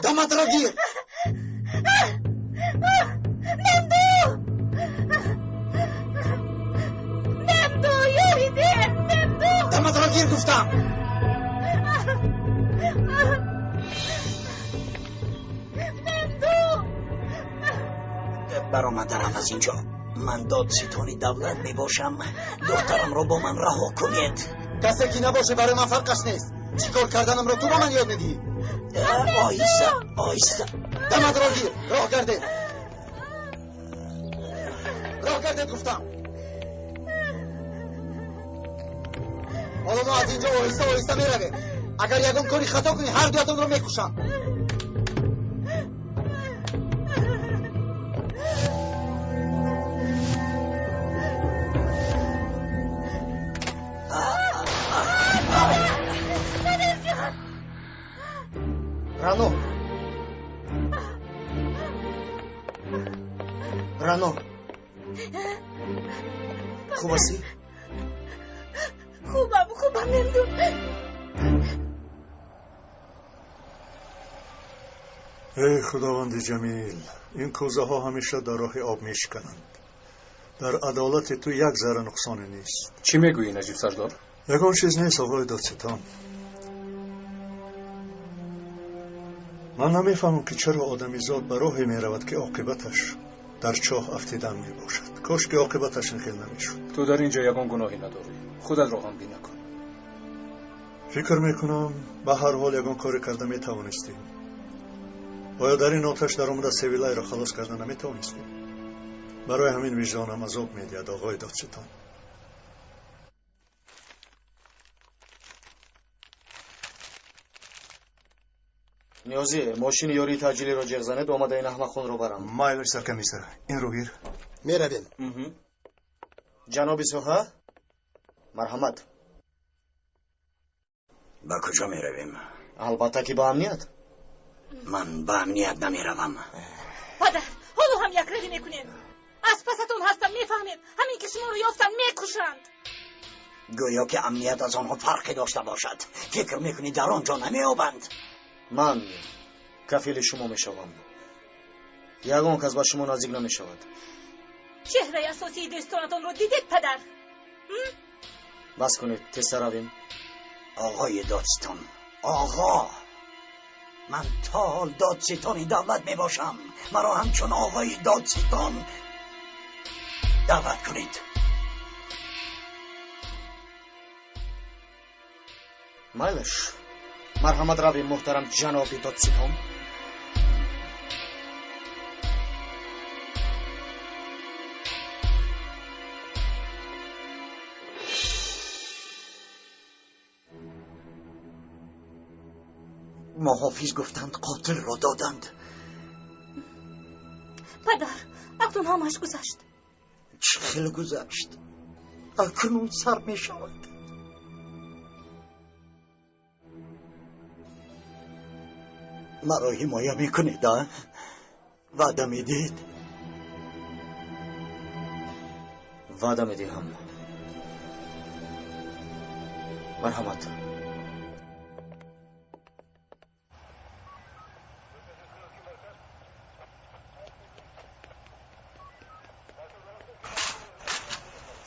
Даматро гир. Мемду! Мемду, ёри деҳ! Мемду! Даматро гир гуфтам. Мемду! Баромадарам аз инҷо. Ман додситони давлат мебошам. Духтарамро бо ман раҳо кунед. Касе ки набошӣ барои ман фарқаш нест. Чӣ кор карданамро ту ба ман ёд медиҳӣ? Оҳиста, оҳиста. Даматро гир. Роҳ гардед. Роҳ гардед гуфтам. Ҳоло мо аз инҷо оҳиста оҳиста меравем. Агар ягон кори хато кунӣ, ҳар дуятонро мекушам. Рано. Рано. Хуб ҳастӣ? Хубам, хубам, Мемду. Эй худованди ҷамил, ин кӯзаҳо ҳамеша дар роҳи об мешикананд. Дар адолати ту як зарра нуқсоне нест. Чӣ мегӯӣ, Наҷиб сардор? Ягон чиз нест, оғои додситон. Ман намефаҳмам, ки чаро одамизод ба роҳе меравад, ки оқибаташ дар чоҳ афтидан мебошад. Кош ки оқибаташ ин хел намешуд. Ту дар ин ҷо ягон гуноҳе надорӣ. Худатро ғамгин накун. Фикр мекунам, ба ҳар ҳол ягон коре карда метавонистем. Оё дар ин оташ даромада Севилайро халос карда наметавонистем? Барои ҳамин виҷдонам азоб медиҳад, оғои додситон. Ниёзӣ, мошини ёрии таъҷилиро ҷеғ занед, омада ин аҳмақхонро барам. Майлаш, саркомиссар, инро гир. Меравем. Ҷаноби соҳа, марҳамат. Ба куҷо меравем? Албатта ки ба амният. Ман ба амният намеравам. Падар, ҳоло ҳам якравӣ мекунем. Аз пасатон ҳастам, мефаҳмед? Ҳамин ки шуморо ёфтанд, мекушанд. Гӯё ки амният аз онҳо фарқе дошта бошад. Фикр мекунӣ дар он ҷо намеёбанд? Ман кафили шумо мешавам. Ягон кас ба шумо наздик намешавад. Чеҳраи асосии дӯстонатонро дидед, падар? Бас кунед, тезтар равем. Оғои додситон, оғо, ман то ҳол додситони давлат мебошам. Маро ҳамчун оғои додситон даъват кунед. Майлаш, марҳамат равем, муҳтарам ҷаноби додситон. Муҳофиз гуфтанд қотилро доданд. Падар, акнун ҳамааш гузашт. Чӣ хел гузашт? Акнун сар мешавад. Маро ҳимоя мекунед, а? Ваъда медиҳед? Ваъда медиҳам. Марҳамат.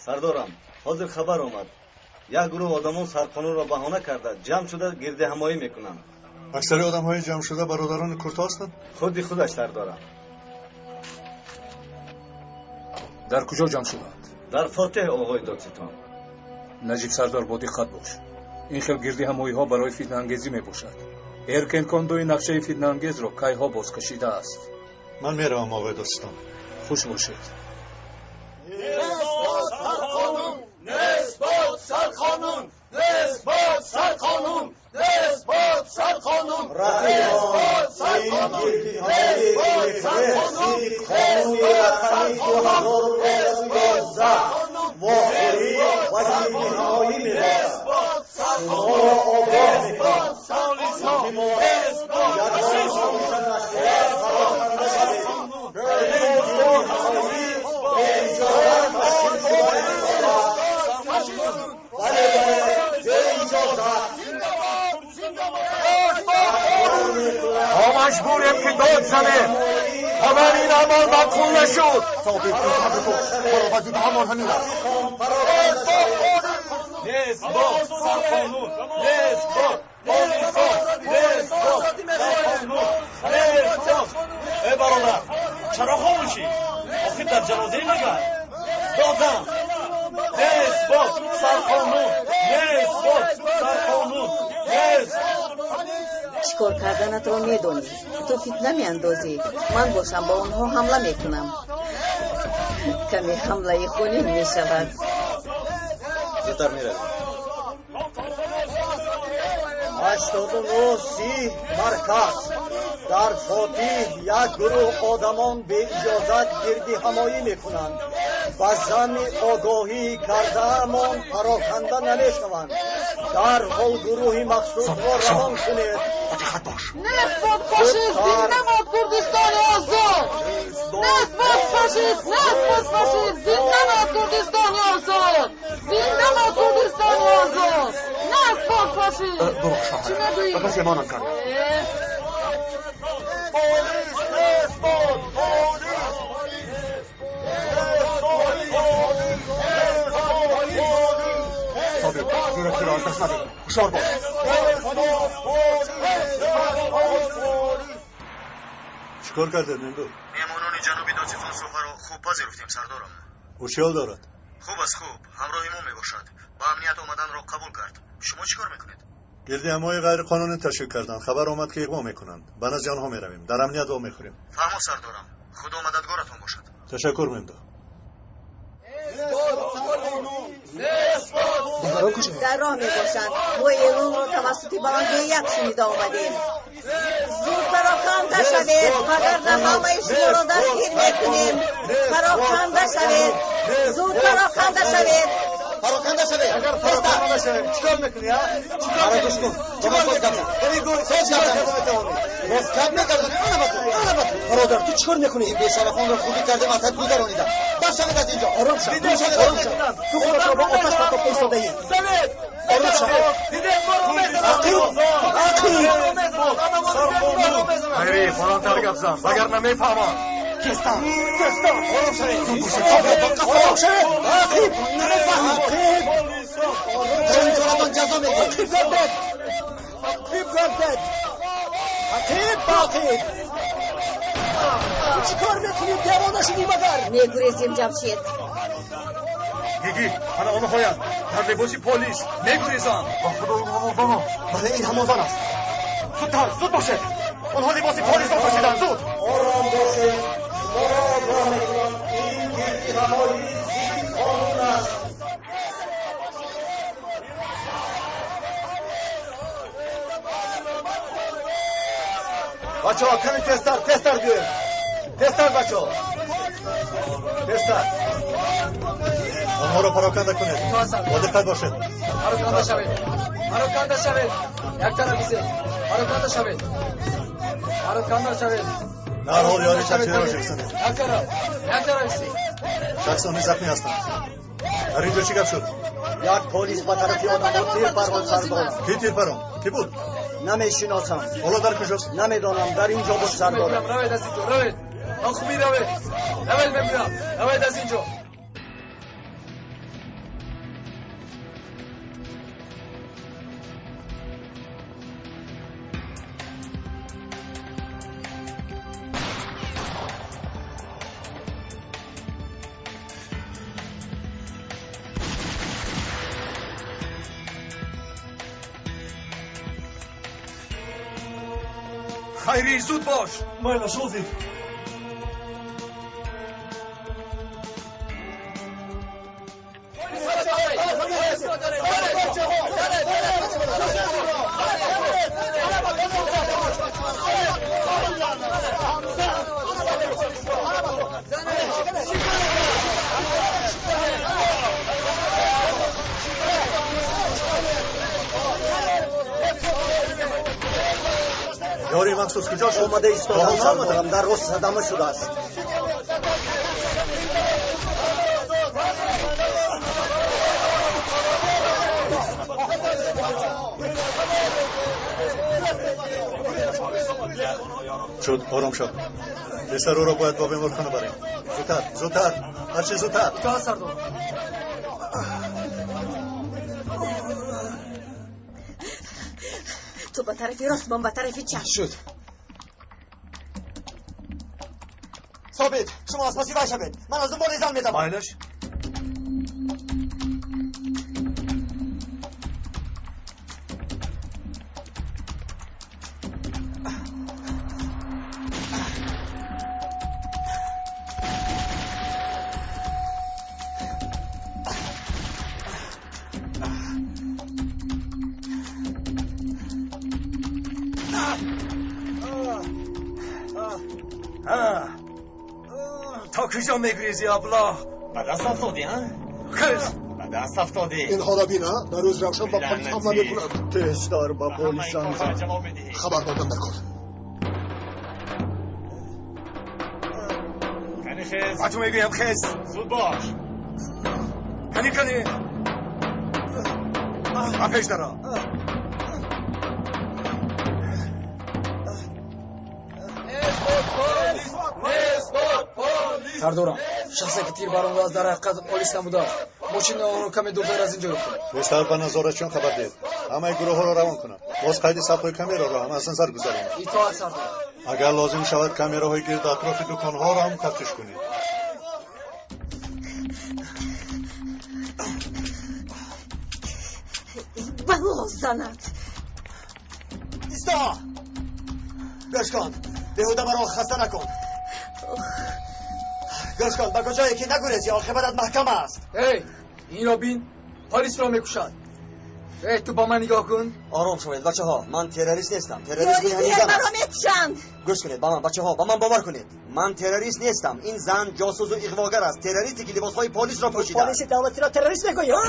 Сардорам, ҳозир хабар омад. Як гурӯҳ одамон сарқонунро баҳона карда ҷамъ шуда гирдиҳамоӣ мекунанд. Аксари одамҳои ҷамъшуда бародарони курто ҳастанд? Худи худаш, сардорам. Дар куҷо ҷамъ шудаанд? Дар Фотеҳ, оғои додситон. Наҷиб сардор, бо диққат бош. Ин хел гирдиҳамоиҳо барои фитнаангезӣ мебошад. Эркенкондои нақшаи фитнаангезро кайҳо боз кашидааст. Ман меравам, оғои додситон. Хуш бошед. Маҷбурем ки дод занем. Ҳаман ин амал маъқул нашуд. Собир, сабр кун. Ҳоло вазифа ҳамон ҳамин аст. Нест бод сарқонун, нест бод полисо, нест бод сарқонун, нест бод. Э бародар, чаро хомӯшӣ? Охир дар ҷанозаи магар? Додам. Нест бод сарқонун, нест бод сарқонун, нест. Чӣ кор карданатро медонӣ. Ту фитна меандозӣ, ман бошам ба онҳо ҳамла мекунам. Каме ҳамлаи хунин мешавад. Зудтар меравем. 89-30 марказ. Дар Фотиҳ як гурӯҳ одамон беиҷозат гирдиҳамоӣ мекунанд. Ба замми огоҳӣ кардаамон пароканда намешаванд. Дарҳол гурӯҳи махсусро равон кунед. Нест бод фашист, зинда бод Курдистони озод! Нест бод фашист, нест бод фашист, зинда бод Курдистони озод! Зинда бод Курдистони озод! Нест бод фашист! Чӣ мегӯӣ? Ба касе монанд кард. Полис, нест бод, полис! Собир, ҷуръатиро аз даст надеҳ. Ҳушёр бош. Чӣ кор кардед, Мемдуд? Меҳмонони ҷануби Додситон Софаро хуб пазируфтем, сардорам. Ӯ чӣ ҳол дорад? Хуб аст, хуб. Ҳамроҳи мо мебошад. Ба амният омаданро қабул кард. Шумо чӣ кор мекунед? Гирдиҳамоии ғайриқонунӣ ташкил карданд. Хабар омад ки иғво мекунанд. Ба назди онҳо меравем. Дар амният вомехӯрем. Фаҳмо, сардорам. Худо мададгоратон бошад. Ташаккур, Мемдуд. Дар роҳ мебошанд. Мо эълонро тавассути баландгӯяк шунида омадем. Зуд пароканда шавед, вагарна ҳамаи шуморо дастгир мекунем. Пароканда шавед, зуд пароканда шавед. Пароканда шавед. Агар пароканда нашавем, чӣ кор мекунӣ, а? Чӣ кор мекунӣ? Чӣ кор мекунӣ? Боз гап метавонӣ. Боз гап мегардонӣ. Ана ба ту, ана ба ту. Бародар, ту чӣ кор мекунӣ? Ин бешарафонро хубӣ кардем, аз ҳад гузаронидам. Бас шавед аз инҷо. Ором шав, ором шав. Ту худатро ба оташ партохта истодаӣ. Ором шав. Ақиб, ақиб. Хайри, баландтар гап зан, вагарна мефаҳмам. Тезтар, тезтар. Ором шавед. Ором шавед. Ақиб, Намефаҳмӣ. ақиб. Дар ин коратон ҷазо медиҳем. Ақиб гардед. Ақиб гардед. Ақиб, ақиб. Ту чӣ кор мекунӣ? Девона шудӣ магар? Мегурезем, Ҷамшед. Гиги, ана онҳоянд. Дар либоси полис мегурезанд. Ба худо, ин ҳамон зан аст. Бале, ин ҳамон зан аст. Зудтар, зуд бошед. Онҳо либоси полисро пӯшиданд, зуд. Ором бошед. Шуморо огоҳ мекунам, ин гирдиҳамоӣ зидди қонун аст. Бачаҳо, каме тезтар, тезтар биёед. Тезтар, бачаҳо. Тезтар. Онҳоро пароканда кунед. Бо диққат бошед. Пароканда шавед. Пароканда шавед. Як тараф бисед. Пароканда шавед. Пароканда шавед. Дарҳол ёри чапчиро шиксанед. Як тараф. Як тараф бисед. Шахсони захмӣ ҳастанд. Дар ин ҷо чӣ гап шуд? Як полис ба тарафи одамон тир паронд, сардорам. Кӣ тир паронд? Кӣ буд? Намешиносам. Ҳоло дар куҷост? Намедонам, дар ин ҷо буд, сардорам. Равед аз инҷо, равед. Ба хубӣ равед. Равед мегӯям. Равед аз инҷо. Хайри, зуд бош. Майла, шози. Ёри махсус куҷо шуд? Омада истодам, То ҳол наомада? сардорам. Дар рост садама шудааст. Шуд, ором шав. Писар ӯро бояд ба беморхона барем. Зудтар, зудтар, ҳарчи зудтар. Итоат, сардор. Ту ба тарафи рост, ман ба тарафи чап. Шуд. Собит, шумо аз паси вай шавед. Ман аз дунболи зан медавам. Майлаш. То куҷо мегрези, аблаҳ? Ба даст афтодӣ, а? Хез! Ба даст афтодӣ. Инҳоро бина, дар рӯз равшан ба полис ҳамла мекунанд. Тезтар ба полис занг зан. Хабар додам дар кор. Кани хез? Ба ту мегӯям, хез! Зуд бош. Кани, кани! Ба пеш даро. Сардорам, шахсе ки тир барондааст, дар ҳақиқат полис набудааст. Мошини онро каме дуртар аз ин ҷо ёфтем. Тезтар ба назоратчиён хабар диҳед. Ҳамаи гурӯҳҳоро равон кунанд. Боз қайди сафҳои камераро ҳам аз назар гузаронед. Итоат, сардор. Агар лозим шавад, камераҳои гирду атрофи дуконҳоро ҳам тафтиш кунед. Бало занад. Исто! Гӯш кун, беҳуда маро хаста накун. Гӯш кун, ба куҷое ки нагурези, оқибатат маҳкам аст. Эй, инро бин, полисро мекушад. Эй, ту ба ман нигоҳ кун. Ором шавед, бачаҳо, ман террорист нестам. Террорист ҳамин зан маро аст. мекушанд. Гӯш кунед ба ман, бачаҳо, ба ман бовар кунед. Ман террорист нестам. Ин зан ҷосусу иғвогар аст. Террористе ки либосҳои полисро пӯшидааст. Полиси давлатиро террорист мегӯӣ, ҳа?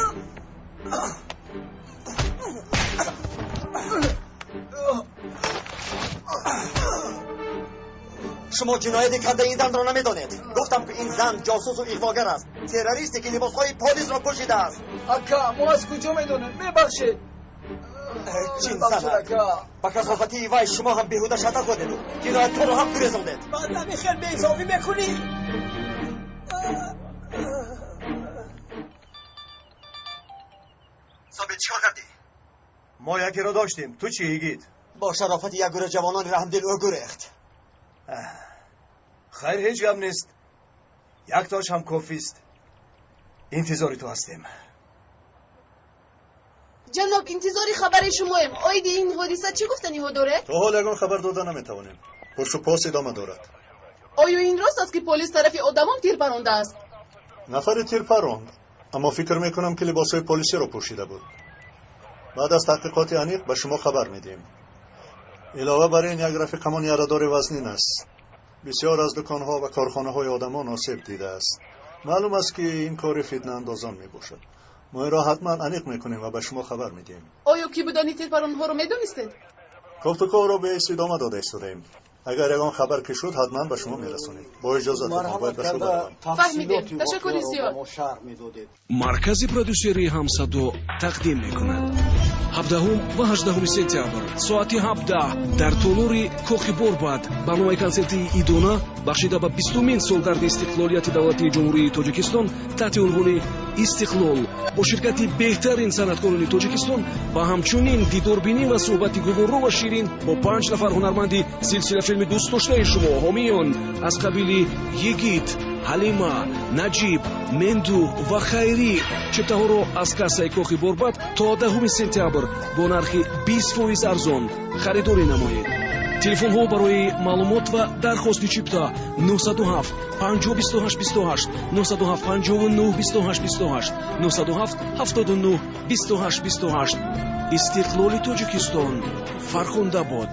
Шумо ҷинояти кардаи ин занро намедонед. Гуфтам, ки ин зан ҷосусу иғвогар аст. Террористе ки либосҳои полисро пӯшидааст. Ака, мо аз куҷо медонем? Мебахшед. Чин Мебахшед, занад. ака. Ба касофатии вай шумо ҳам беҳуда шатак додеду ҷинояткорро ҳам гурезондед. Баъд ҳамин хел беинсофӣ мекунӣ? Собит, чикор кардӣ? Мо якеро доштем. Ту чӣ, йигит? Бо шарофати як гурӯҳ ҷавонони раҳмдил ӯ гурехт. Хайр, ҳеҷ гап нест. Яктош ҳам кофист. Интизори ту ҳастем. Ҷаноб, интизори хабари шумоем. Оиди ин ҳодиса чӣ гуфтаниҳо доред? То ҳол ягон хабар дода наметавонем. Пурсупос идома дорад. Оё ин рост аст, ки полис тарафи одамон тир барондааст? Нафаре тир паронд, аммо фикр мекунам, ки либосҳои полисиро пӯшида буд. Баъд аз таҳқиқоти аниқ ба шумо хабар медиҳем. Илова бар ин, як рафиқамон ярадори вазнин аст. Бисёр аз дуконҳо ва корхонаҳои одамон осеб дидааст. Маълум аст, ки ин кори фитнаандозон мебошад. Мо инро ҳатман аниқ мекунем ва ба шумо хабар медиҳем. Оё кӣ будани тирпаронҳоро медонистед? Кофтуковро беист идома дода истодаем. Агар ягон хабар ки шуд, ҳатман ба шумо мерасонем. Бо иҷозатон, бояд ба шуъба равам. Фаҳмидем. Ташаккури зиёд. Маркази продюсерии Ҳамсадо тақдим мекунад. 17 ва 18 сентябр соати 17 дар толори Кохи Борбад барномаи консертии идона, бахшида ба 20-умин солгарди истиқлолияти давлатии Ҷумҳурии Тоҷикистон таҳти унвони «Истиқлол» бо ширкати беҳтарин санъаткорони Тоҷикистон ва ҳамчунин дидорбинӣ ва суҳбати гуворо ва ширин бо панҷ нафар ҳунарманди силсилафилми дӯстдоштаи шумо, ҳомиён аз қабили Йигит, Ҳалима, Наҷиб, Менду ва Хайрӣ. Чиптаҳоро аз кассаи Кохи Борбад то 10 сентябр бо нархи 20% арзон харидорӣ намоед. Телефонҳо барои маълумот ва дархости чипта: 907 50 28 28, 907 59 28 28, 907 79 28 28. Истиқлоли Тоҷикистон фархунда бод!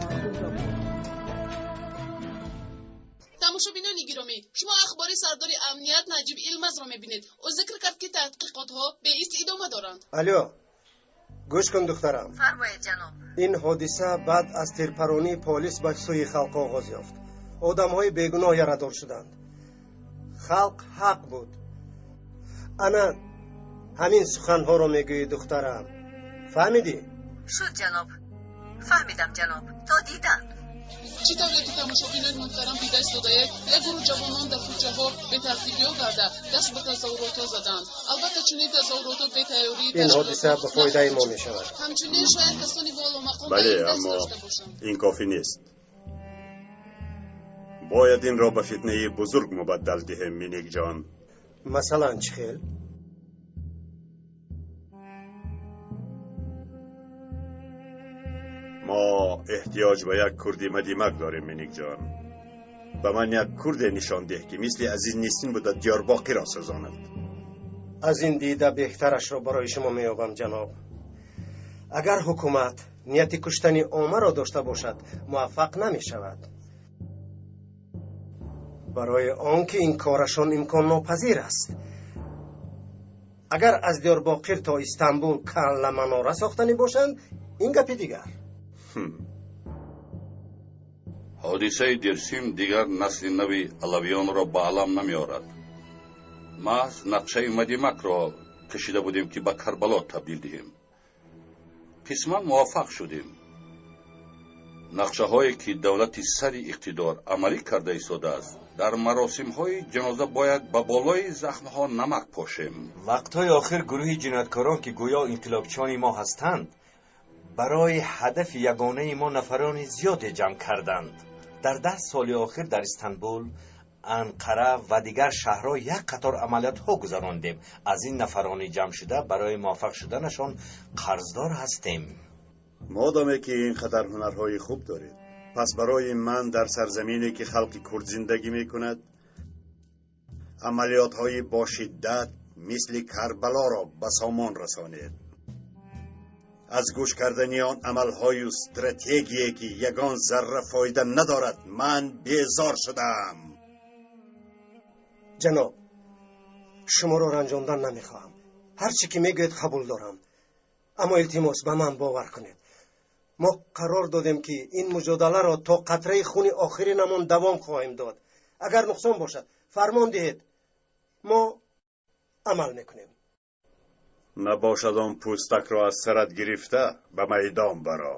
Тамошобинони гиромӣ, шумо ахбори сардори амният Наҷиб Илмазро мебинед. Ӯ зикр кард, ки таҳқиқотҳо беист идома доранд. Алё, гӯш кун, духтарам. Фармоед, ҷаноб. Ин ҳодиса баъд аз тирпаронии полис ба сӯи халқ оғоз ёфт. Одамҳои бегуноҳ ярадор шуданд. Халқ ҳақ буд. Ана ҳамин суханҳоро мегӯӣ, духтарам, фаҳмидӣ? Шуд, ҷаноб, фаҳмидам, ҷаноб. То дидан. Чӣ тавре ки тамошобинони муҳтарам дида истодаед, як гурӯҳ ҷавонон дар кӯчаҳо бетартибиё карда даст ба тазоҳуротҳо заданд. Албатта, чунин тазоҳуротҳо бетайёрии Ин ҳодиса ба фоидаи мо мешавад. Ҳамчунин шояд касони боломақом ба Бале, ин даст аммо дошта бошанд. Ин кофӣ нест. Бояд инро ба фитнаи бузург мубаддал диҳем, Миникҷон. Масалан, чӣ хел? Мо эҳтиёҷ ба як курди мадимак дорем, Миникҷон. Ба ман як курде нишон деҳ, ки мисли Азиз Нисин буда Диёрбоқиро сӯзонад. Аз ин дида беҳтарашро барои шумо меёбам, ҷаноб. Агар ҳукумат нияти куштани оммаро дошта бошад, муваффақ намешавад, барои он ки ин корашон имконнопазир аст. Агар аз Диёрбоқир то Истанбул калламанора сохтанӣ бошанд, ин гапи дигар. Ҳодисаи Дерсим дигар насли нави алавиёнро ба алам намеорад. Маҳз нақшаи Мадимакро кашида будем, ки ба Карбало табдил диҳем. Қисман муваффақ шудем. Нақшаҳое ки давлати сари иқтидор амалӣ карда истодааст, дар маросимҳои ҷаноза бояд ба болои захмҳо намак пошем. Вақтҳои охир гурӯҳи ҷинояткорон, ки гӯё инқилобчиёни мо ҳастанд, барои ҳадафи ягонаи мо нафарони зиёде ҷамъ карданд. Дар 10 соли охир дар Истанбул, Анқара ва дигар шаҳрҳо як қатор амалиётҳо гузарондем. Аз ин нафарони ҷамъшуда барои муваффақ шуданашон қарздор ҳастем. Модоме ки ин қадар ҳунарҳои хуб доред, пас барои ман дар сарзамине ки халқи курд зиндагӣ мекунад, амалиётҳои бо шиддат мисли Карбалоро ба сомон расонед. Аз гӯш кардани он амалҳою стратегие, ки ягон зарра фоида надорад, ман безор шудаам. Ҷаноб, шуморо ранҷондан намехоҳам. Ҳар чӣ ки мегӯед, қабул дорам, аммо илтимос, ба ман бовар кунед. Мо қарор додем, ки ин муҷодаларо то қатраи хуни охиринамон давом хоҳем дод. Агар нуқсон бошад, фармон диҳед, мо амал мекунем. Набошад, он пӯстакро аз сарат гирифта ба майдон баро.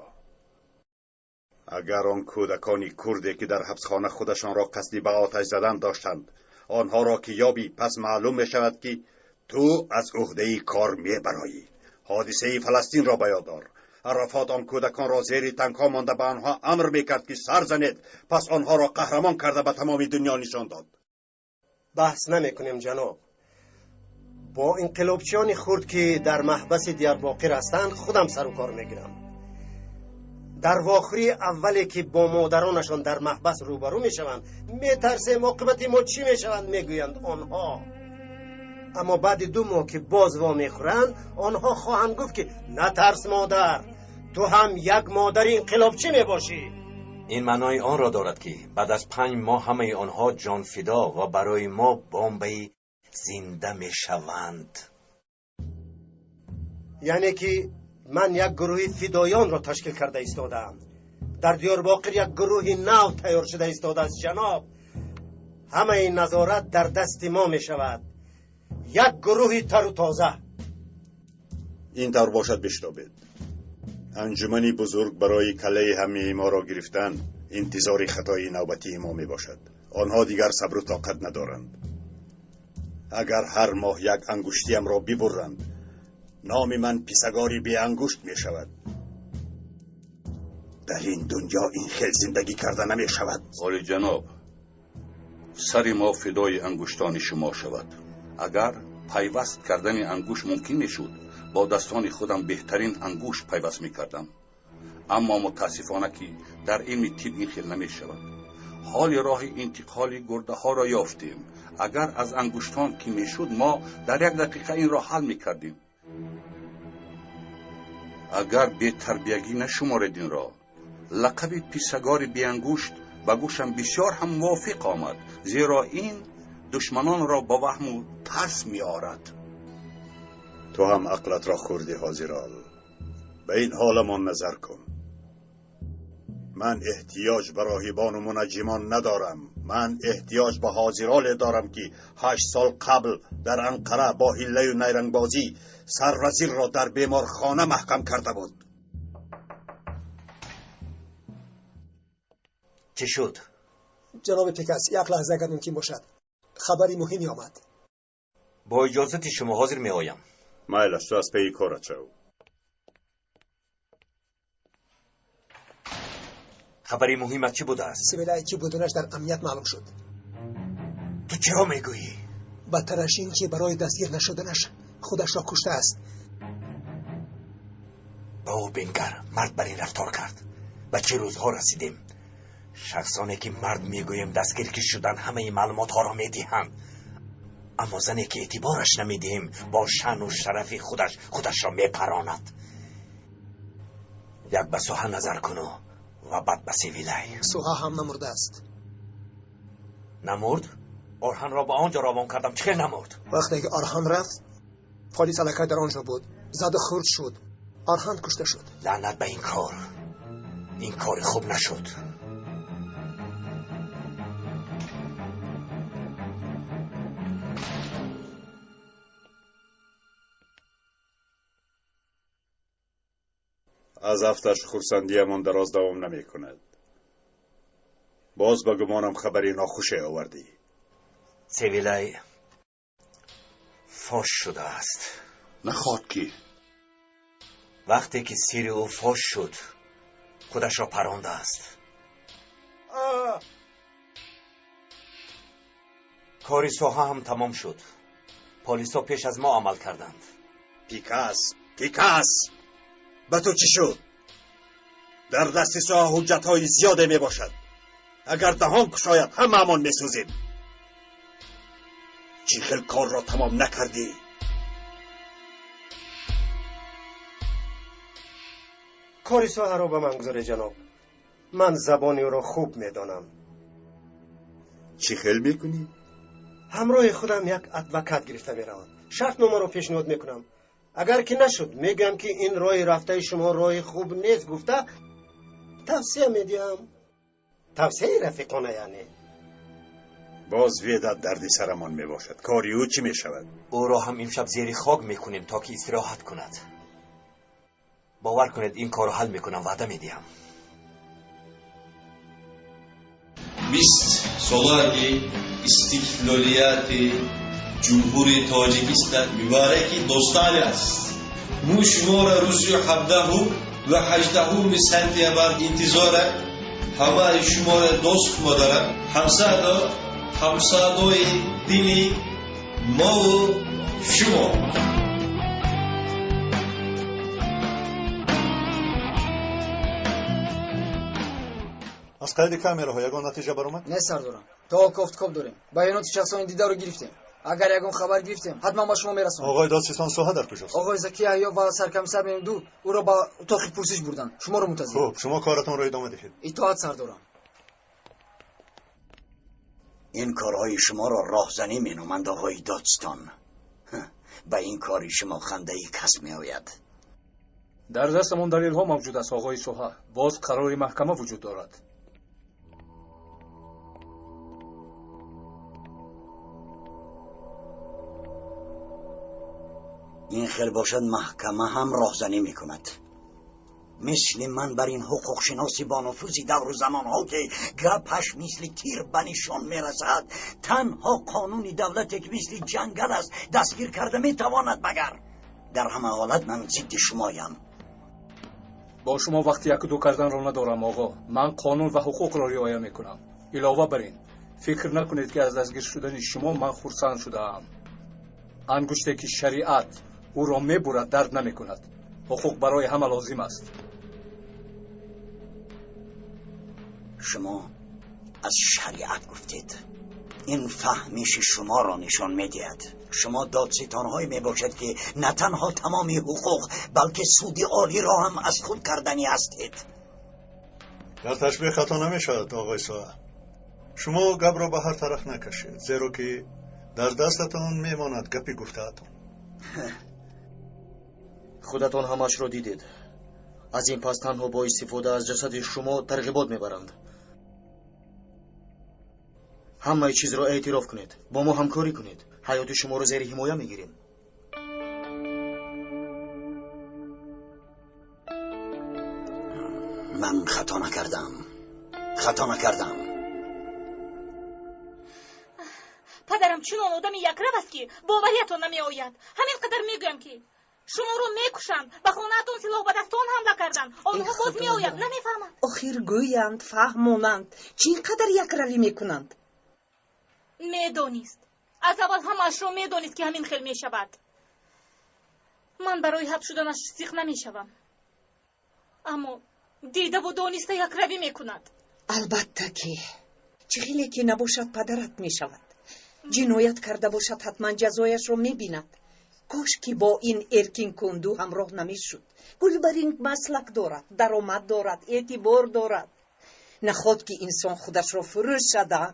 Агар он кӯдакони курде, ки дар ҳабсхона худашонро қасди ба оташ задан доштанд, онҳоро ки ёбӣ, пас маълум мешавад, ки ту аз ӯҳдаи кор мебароӣ. Ҳодисаи Фаластинро ба ёд дор. Арафот он кӯдаконро зери танкҳо монда ба онҳо амр мекард, ки сар занед, пас онҳоро қаҳрамон карда ба тамоми дунё нишон дод. Баҳс намекунем, ҷаноб. Бо инқилобчиёни хурд, ки дар маҳбаси Диярбоқир ҳастанд, худам сару кор мегирам. Дар вохӯрии аввале, ки бо модаронашон дар маҳбас рӯбарӯ мешаванд, метарсем, оқибати мо чӣ мешаванд, мегӯянд онҳо. Аммо баъди 2 моҳ, ки боз вомехӯранд, онҳо хоҳанд гуфт, ки натарс, модар, ту ҳам як модари инқилобчӣ мебошӣ. Ин маънои онро дорад, ки баъд аз 5 моҳ ҳамаи онҳо ҷонфидо ва барои мо бомбаи зинда мешаванд. Яъне ки ман як гурӯҳи фидоёнро ташкил карда истодаам. Дар Диёрбоқир як гурӯҳи нав тайёр шуда истодааст, ҷаноб. Ҳамаи назорат дар дасти мо мешавад. Як гурӯҳи тару тоза. Ин тавр бошад, биштобед. Анҷумани бузург барои каллаи ҳамаи моро гирифтан интизори хатои навбатии мо мебошад. Онҳо дигар сабру тоқат надоранд. Агар ҳар моҳ як ангуштиямро бибурранд, номи ман писагори беангушт мешавад. Дар ин дунё ин хел зиндагӣ карда намешавад. Олиҷаноб, сари мо фидои ангуштони шумо шавад. Агар пайваст кардани ангушт мумкин мешуд, бо дастони худам беҳтарин ангушт пайваст мекардам. Аммо мутаассифона, ки дар илми тиб ин хел намешавад. Ҳоли роҳи интиқоли гурдаҳоро ёфтем. Агар аз ангуштон ки мешуд, мо дар як дақиқа инро ҳал мекардем. Агар бетарбиягӣ нашуморед инро, лақаби писагори беангушт ба гӯшам бисёр ҳам мувофиқ омад, зеро ин душманонро ба ваҳму тарс меорад. Ту ҳам ақлатро хӯрдӣ, ҳозирол. Ба ин ҳоламон назар кун. Ман эҳтиёҷ ба роҳибону мунаҷҷимон надорам. Ман эҳтиёҷ ба ҳозироле дорам, ки 8 сол қабл дар Анқара бо ҳиллаю найрангбозӣ сарвазирро дар беморхона маҳкам карда буд. Чӣ шуд? Ҷаноби Пикас, як лаҳза агар мумкин бошад. Хабари муҳиме омад. Бо иҷозати шумо ҳозир меоям. Майлаш, ту аз паи корат шав. Хабари муҳимат чӣ будааст? Севилай чӣ буданаш дар амният маълум шуд. Ту чиро мегӯӣ? Бадтараш ин ки барои дастгир нашуданаш худашро куштааст. Ба ӯ бингар, мард бар ин рафтор кард. Ба чӣ рӯзҳо расидем? Шахсоне ки мард мегӯем дастгир ки шудан ҳамаи маълумотҳоро медиҳанд. Аммо зане ки эътибораш намедиҳем бо шаъну шарафи худаш худашро мепаронад. Як ба Соҳа назар куну ва баъд ба Севилай. Соҳа ҳам намурдааст. Намурд? Орҳанро ба он ҷо равон кардам. Чӣ хел намурд? Вақте ки Орҳан рафт, полис аллакай дар он ҷо буд. Заду хурд шуд. Орҳан кушта шуд. Лаънат ба ин кор. Ин кори хуб нашуд. Аз афташ хурсандиямон дароз давом намекунад. Боз ба гумонам хабари нохуше овардӣ. Севилай фош шудааст. Нахоҳад ки? Вақте ки сири ӯ фош шуд, худашро парондааст. Кори соҳа ҳам тамом шуд. Полисҳо пеш аз мо амал карданд. Пикас, Пикас! Ба ту чӣ шуд? Дар дасти соҳа ҳуҷҷатҳои зиёде мебошад. Агар даҳон кушояд, ҳамаамон месӯзем. Чӣ хел корро тамом накардӣ? Кори соҳаро ба ман гузоред, ҷаноб. Ман забони ӯро хуб медонам. Чӣ хел мекунӣ? Ҳамроҳи худам як адвокат гирифта меравам. Шартномаро пешниҳод мекунам. Агар ки нашуд, мегӯям ки ин роҳи рафтаи шумо роҳи хуб нест гуфта тавсия медиҳам. Тавсияи рафиқона яъне. Боз Ведат дарди сарамон мебошад. Кори ӯ чӣ мешавад? Ӯро ҳам имшаб зери хок мекунем то ки истироҳат кунад. Бовар кунед, ин корро ҳал мекунам, ваъда медиҳам. 20 солаги истиқлолияти Ҷумҳурии Тоҷикистон мубораки дӯстони аст. Мо шуморо рӯзи 17 ва 18 сентябр интизорем. Ҳамаи шуморо дӯст медорам. Ҳамсадо, ҳамсадои дили мову шумо. Аз қайди камераҳо ягон натиҷа баромад? Не, сардорам. То кофткоб дорем. Баёноти шахсони дидаро гирифтем. Агар ягон хабар гирифтем, ҳатман ба шумо мерасонем. Оғои додситон соҳа дар куҷост? Оғои Заки Яҳё ва саркомиссар Мемду ӯро ба утоқи пурсиш бурданд. Шуморо мунтазир. Хуб, шумо коратонро идома диҳед. Итоат, сардорам. Ин корҳои шуморо роҳзанӣ меноманд, оғои додстон. Ба ин кори шумо хандаи кас меояд. Дар дастамон далелҳо мавҷуд аст, оғои соҳа. Боз қарори маҳкама вуҷуд дорад. Ин хел бошад, маҳкама ҳам роҳзанӣ мекунад. Мисли ман бар ин ҳуқуқшиноси бонуфузи давру замонҳо ки гапаш мисли тир ба нишон мерасад, танҳо қонуни давлате ки мисли ҷангал аст дастгир карда метавонад. Магар дар ҳама ҳолат ман зидди шумоям. Бо шумо вақти яку ду карданро надорам, оғо. Ман қонун ва ҳуқуқро риоя мекунам. Илова бар ин, фикр накунед ки аз дастгир шудани шумо ман хурсанд шудаам. Ангуште ки шариат ӯро мебурад, дард намекунад. Ҳуқуқ барои ҳама лозим аст. Шумо аз шариат гуфтед. Ин фаҳмиши шуморо нишон медиҳад. Шумо додситонҳое мебошед ки на танҳо тамоми ҳуқуқ, балки суди олиро ҳам аз худ карданӣ ҳастед. Дар ташбеҳ хато намешавад, оғои соҳа. Шумо гапро ба ҳар тараф накашед, зеро ки дар дастатон мемонад гапи гуфтаатон. Худатон ҳамаашро дидед. Аз ин пас танҳо бо истифода аз ҷасади шумо тарғибот мебаранд. Ҳамаи чизро эътироф кунед, бо мо ҳамкорӣ кунед, ҳаёти шуморо зери ҳимоя мегирем. Ман хато накардам. Хато накардам. Падарам чунон одами якрав аст, ки бовариятон намеояд. Ҳамин қадар мегӯям, ки шуморо мекушанд. Ба хонаатон силоҳбадастон ҳамла карданд. Онҳо боз меоянд, намефаҳманд. Охир гӯянд, фаҳмонанд, чӣ ин қадар якравӣ мекунанд? Медонист, аз аввал ҳамаашро медонист, ки ҳамин хел мешавад. Ман барои ҳабс шуданаш сиқ намешавам, аммо дидаву дониста якравӣ мекунад. Албатта ки чӣ хеле ки набошад, падарат мешавад. Ҷиноят карда бошад, ҳатман ҷазояшро мебинад. Кош ки бо ин Эркин Кунду ҳамроҳ намешуд. Гулбарин маслак дорад, даромад дорад, эътибор дорад. Наход ки инсон худашро фурӯшада.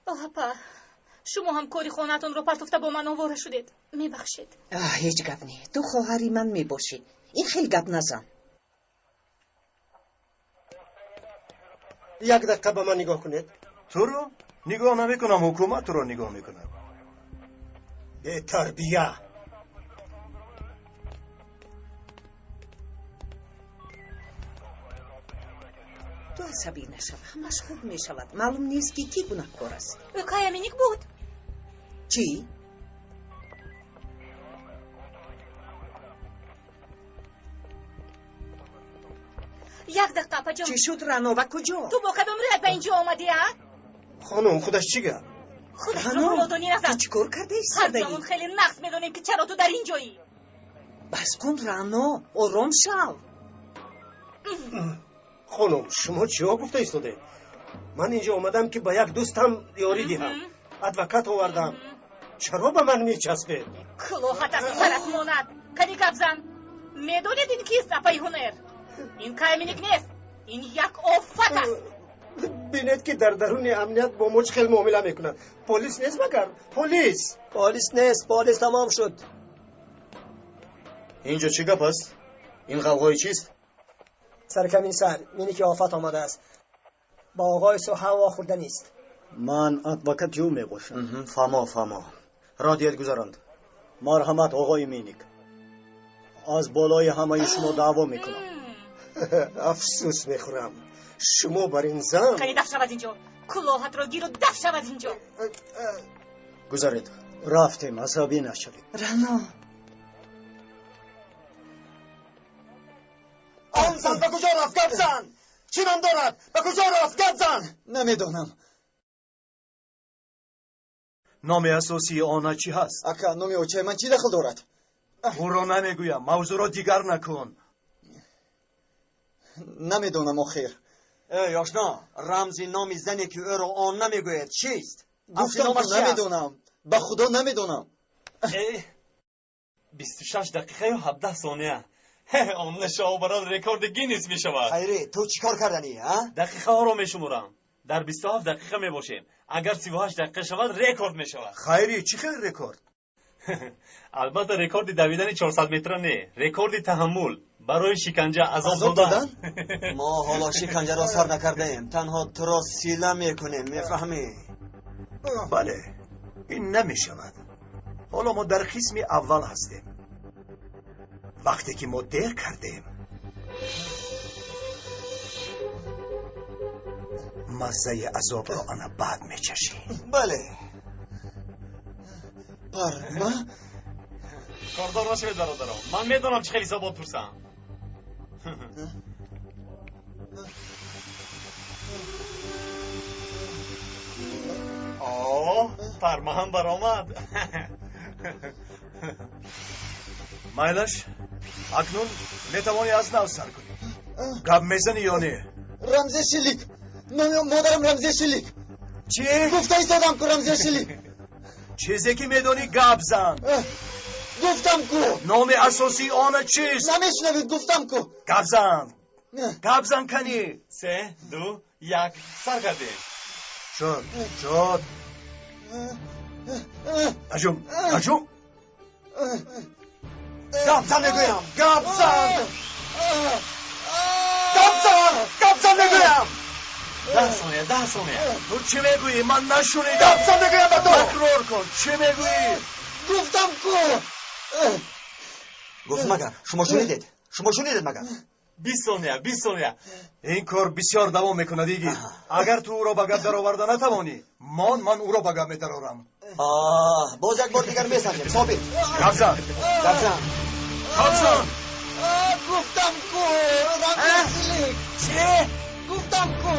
Апа, шумо ҳам кори хонаатонро партофта бо ман овора шудед, мебахшед. Ҳеҷ гап не, ту хоҳари ман мебошӣ, ин хел гап назан. Як дақиқа ба ман нигоҳ кунед. Туро нигоҳ намекунам, ҳукумат туро нигоҳ мекунад. Бетарбия! Ту асабӣ нашав, ҳамаш хуб мешавад. Маълум нест, ки кӣ гунаҳкор аст. Ӯ Каяминик буд. Чӣ? Як дақиқа, апаҷон. Чӣ шуд, Рано, ба куҷо? Ту бо кадом рӯят ба инҷо омадӣ, а? Хонум, худаш чӣ гап? Худатро нодонӣ назан. Ту чӣ кор карда истодаӣ? Ҳар замон хеле нақс медонем, ки чаро ту дар ин ҷоӣ. Бас кун, Рано, ором шав. Хонум, шумо чиҳо гуфта истодаед? Ман инҷо омадам, ки ба як дӯстам ёрӣ диҳам. Адвокат овардам. Чаро ба ман мечаспед? Кӯлоҳат аз сарат монад. Кани гап зан. Медонед, ин кист, апаи Ҳунер? Ин Кайминик нест, ин як офат аст. Бинед, ки дар даруни амният бо мо чӣ хел муомила мекунад. Полис нест магар? Полис! Полис нест, полис тамом шуд. Инҷо чӣ гап аст? Ин ғавғои чист? Саркомиссар, миники офат омадааст. Ба оғои соҳа вохӯрда нест. Ман адвокати ӯ мебошам. Фаҳмо, фаҳмо. Роҳ диҳед гузаронд. Марҳамат, оғои Миник. Аз болои ҳамаи шумо даъво мекунам. Афсӯс мехӯрам, шумо бар ин зан. Кани даф шав аз инҷо, кӯлоҳатро гиру даф шав аз инҷо. Гузаред. Рафтем, асабӣ нашавед. Рано. Он зан ба куҷо рафт? Гап зан! Чӣ ном дорад? Ба куҷо рафт? Гап зан! Намедонам. Номи асосии она чӣ ҳаст? Ака, номи очаи ман чӣ дахл дорад? Ӯро намегӯям, мавзӯъро дигар накун. Намедонам охир. Эй, ошно, рамзи номи зане, ки ӯро он намегӯяд, чист? Гуфтам, номаш ки чи аст? Намедонам, ба худо намедонам. 26 дақиқаю 17 сония. Он нишобарон рекорди Гиннес мешавад. Хайри, ту чӣ кор карданӣ, а? Дақиқаҳоро мешуморам. Дар 27 дақиқа мебошем. Агар 38 дақиқа шавад, рекорд мешавад. Хайри, чӣ хел рекорд? Албатта, рекорди давидани 400 метра не, рекорди таҳаммул барои шиканҷа азоб Азоб додан. додан? Мо ҳоло шиканҷаро сар накардаем, танҳо туро сила мекунем, мефаҳмӣ? Бале, ин намешавад. Ҳоло мо дар қисми аввал ҳастем. Вақте ки мо дер кардем, маззаи азобро ана баъд мечашӣ. Бале. Парма? Кордор нашавед, бародарон. Ман медонам, чӣ хел ҳисобот пурсам. О, пармаам баромад. Майлаш, акнун метавонӣ аз нав сар кунӣ. Гап мезанӣ ё не? Рамзе Шилик. Номи модарам Рамзе Шилик. Чӣ? Гуфта истодам ку, Рамзе Шилик. Чизе ки медонӣ, гап зан. Гуфтам ку. Номи асосии она чист? Намешунавед, гуфтам ку. Гап зан. Гап зан, кани. Се, ду, як, сар кардем. Шуд, шуд. Наҷум, наҷум. Гап зан мегӯям, гап зан. Гап зан, гап зан мегӯям. 10 сония, 10 сония. Ту чӣ мегӯӣ? Ман нашунидам. Гап зан мегӯям ба ту. Такрор кун, чӣ мегӯӣ? Гуфтам ку. Гуфт магар, шумо шунидед? Шумо шунидед магар? 20 сония, 20 сония. Ин кор бисёр давом мекунад, Игит. Агар ту ӯро ба гап дароварда натавонӣ, ман ӯро ба гап медарорам. Боз як бор дигар месанҷем. Собит. Гап зан. Гап зан. Гап зан. Гуфтам ку, Рамзилик. Чӣ? Гуфтам ку.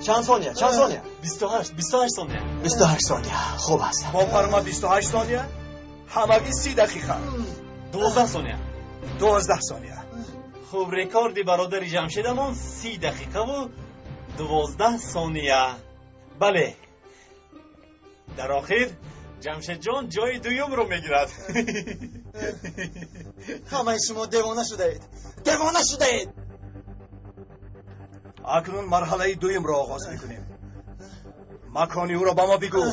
Чанд сония? Чанд сония? 28, 28 сония. 28 сония. Хуб аст. Бо парма 28 сония? Ҳамагӣ 30 дақиқа. 12 сония. 12 сония. Хуб, рекорди бародари Ҷамшедамон 30 дақиқаву 12 сония. Бале. Дар охир Ҷамшедҷон ҷои дуюмро мегирад. Ҳамаи шумо девона шудаед. Девона шудаед. Акнун марҳалаи дуюмро оғоз мекунем. Макони ӯро ба мо бигӯ.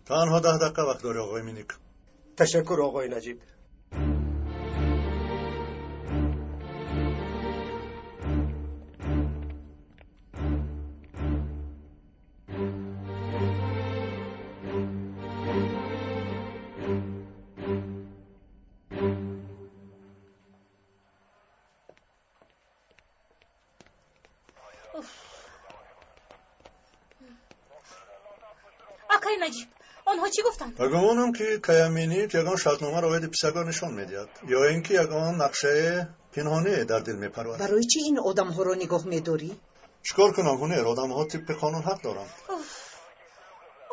Танҳо 10 дақиқа вақт дорӣ, оғои Миник. Ташаккур, оғои Наҷиб. Акай Наҷиб, онҳо чӣ гуфтанд? Ба гумонам, ки Каяминик ягон шартномаро оиди писагор нишон медиҳад, ё ин ки ягон нақшаи пинҳоние дар дил мепарварад. Барои чӣ ин одамҳоро нигоҳ медорӣ? Чӣ кор кунам, Ҳунер? Одамҳо тибқи қонун ҳақ доранд.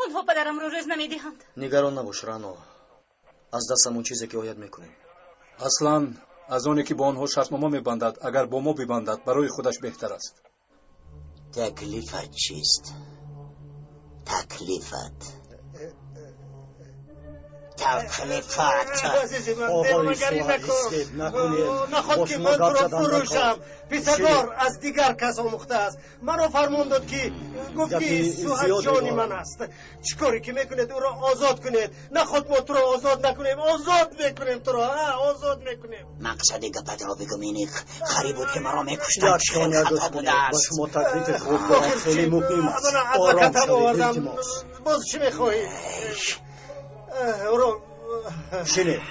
Онҳо падарамро рӯз намедиҳанд. Нигарон набош, Рано. Аз дастам он чизе ки ояд мекунем. Аслан аз оне ки бо онҳо шартнома мебандад, агар бо мо бибандад, барои худаш беҳтар аст. Таклифат чист? Таклифат. Таклифат. Девонагарӣ накун. Наход ки ман туро фурӯшам. Писагор аз дигар кас омӯхтааст. Маро фармон дод, ки гуфт, ки суҳат ҷони ман аст. Чӣ коре ки мекунед, ӯро озод кунед. Наход мо туро озод накунем. Озод мекунем туро. Озод мекунем. Мақсади гапатро бигӯ, Миник. Хари буд, ки маро мекуштанд. Як сония гӯш кунед. Ба шумо таклифи хуб дорам. Хеле муҳим аст. Ором шавед, илтимос. Боз чӣ мехоҳӣ? Ӯро шинед,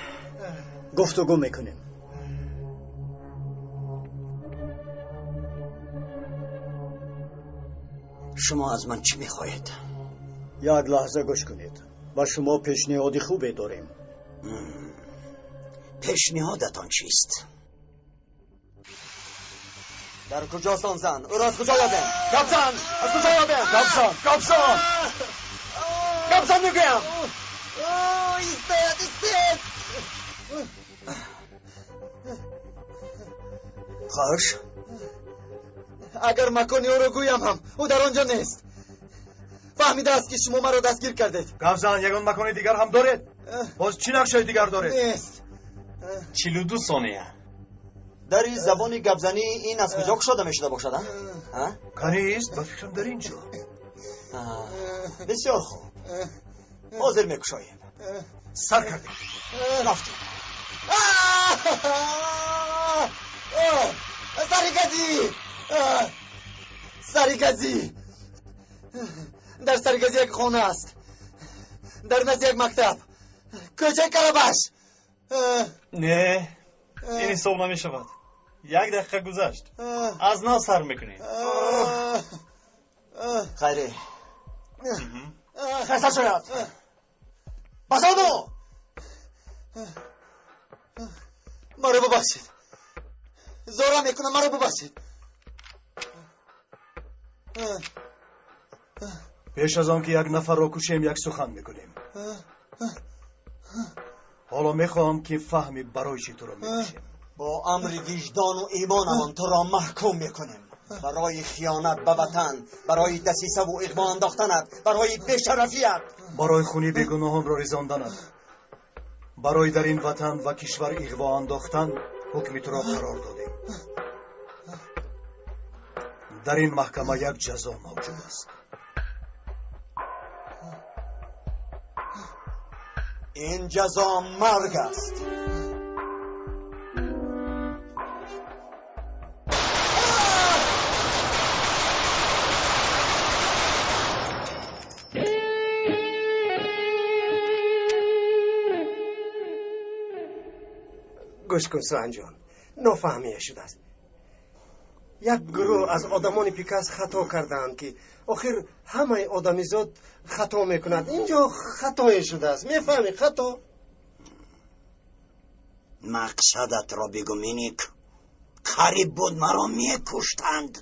гуфтугӯ мекунем. Шумо аз ман чӣ мехоҳед? Як лаҳза гӯш кунед. Ба шумо пешниҳоди хубе дорем. Пешниҳодатон чист? Дар куҷост он зан? Ӯро аз куҷо ёбем? Гап зан! Аз куҷо ёбем? Гап зан! Гап зан! Гап зан мегӯям! Истед, истед! Хош, агар макони ӯро гӯям ҳам, ӯ дар он ҷо нест. Фаҳмидааст, ки шумо маро дастгир кардед. Гап зан, ягон макони дигар ҳам доред? Боз чӣ нақшаи дигар доред? Нест. 42 сония. Дари забони гапзанӣ ин аз куҷо кушода мешуда бошад, а? Канист, ба фикрам, дар ин ҷо. Бисёр хуб. Ҳозир мекушоем. Сар кардем. Рафтем. Саригази! Саригази! Дар Саригази як хона аст. Дар назди як мактаб. Кӯчаи Карабаш. Не, ин ҳисоб намешавад. Як дақиқа гузашт. Аз нав сар мекунем. Хайре. Хаста шояд. Басону! Маро бубахшед. Зора мекунам, маро бубахшед. Пеш аз он ки як нафарро кушем, як сухан мекунем. Ҳоло мехоҳам, ки фаҳми барои чӣ туро мекушем. Бо амри виҷдону имонамон туро маҳкум мекунем. Барои хиёнат ба ватан, барои дасисаву иғво андохтанат, барои бешарафият, барои хуни бегуноҳонро резонданат, барои дар ин ватан ва кишвар иғво андохтан ҳукми туро қарор додем. Дар ин маҳкама як ҷазо мавҷуд аст. Ин ҷазо марг аст. Гӯш кун, Суҳанҷон, нофаҳмия шудааст. Як гурӯҳ аз одамони Пикас хато кардаанд, ки охир ҳамаи одамизод хато мекунад. Инҷо хатое шудааст, мефаҳмӣ? Хато. Мақсадатро бигӯ, Миник. Қариб буд маро мекуштанд.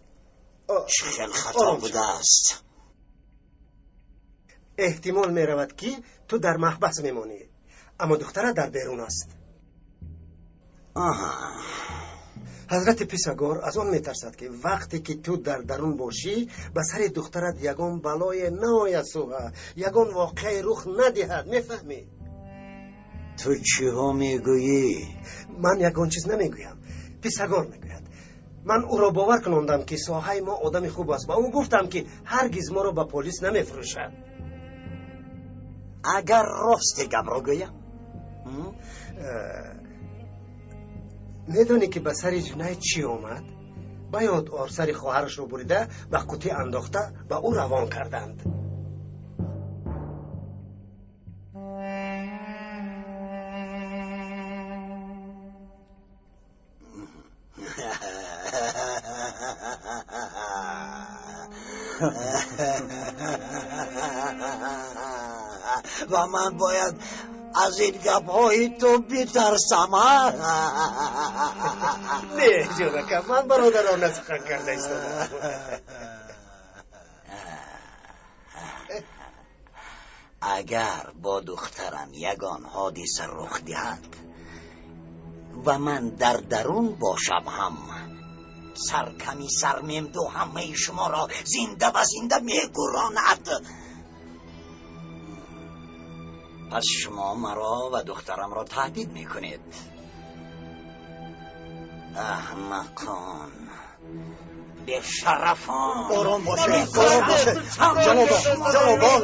Чӣ хел хато будааст? Эҳтимол меравад, ки ту дар маҳбас мемонӣ, аммо духтарат дар берун аст. Ҳазрати Писагор аз он метарсад, ки вақте ки ту дар дарун бошӣ, ба сари духтарат ягон балое наояд, Суҳа, ягон воқеае рух надиҳад, мефаҳмӣ? Ту чиҳо мегӯӣ? Ман ягон чиз намегӯям, Писагор мегӯяд. Ман ӯро бовар кунондам, ки соҳаи мо одами хуб аст, ва ӯ гуфтам, ки ҳаргиз моро ба полис намефурӯшад. Агар рости гапро гӯям? Медонӣ, ки ба сари Ҷунайд чӣ омад? Ба ёд ор, сари хоҳарашро бурида ба қутӣ андохта ба ӯ равон карданд. Ва ман бояд аз ин гапҳои ту битарсам? Не, ҷонака, ман бародарона сухан карда истодам. Агар бо духтарам ягон ҳодиса рух диҳад ва ман дар дарун бошам ҳам, сарками сармемду ҳамаи шуморо зинда ба зинда мегуронад. Пас шумо маро ва духтарамро таҳдид мекунед. Аҳмақон, бешарафон! Ором бошед, ором бошед, ҷанобон, ҷанобон.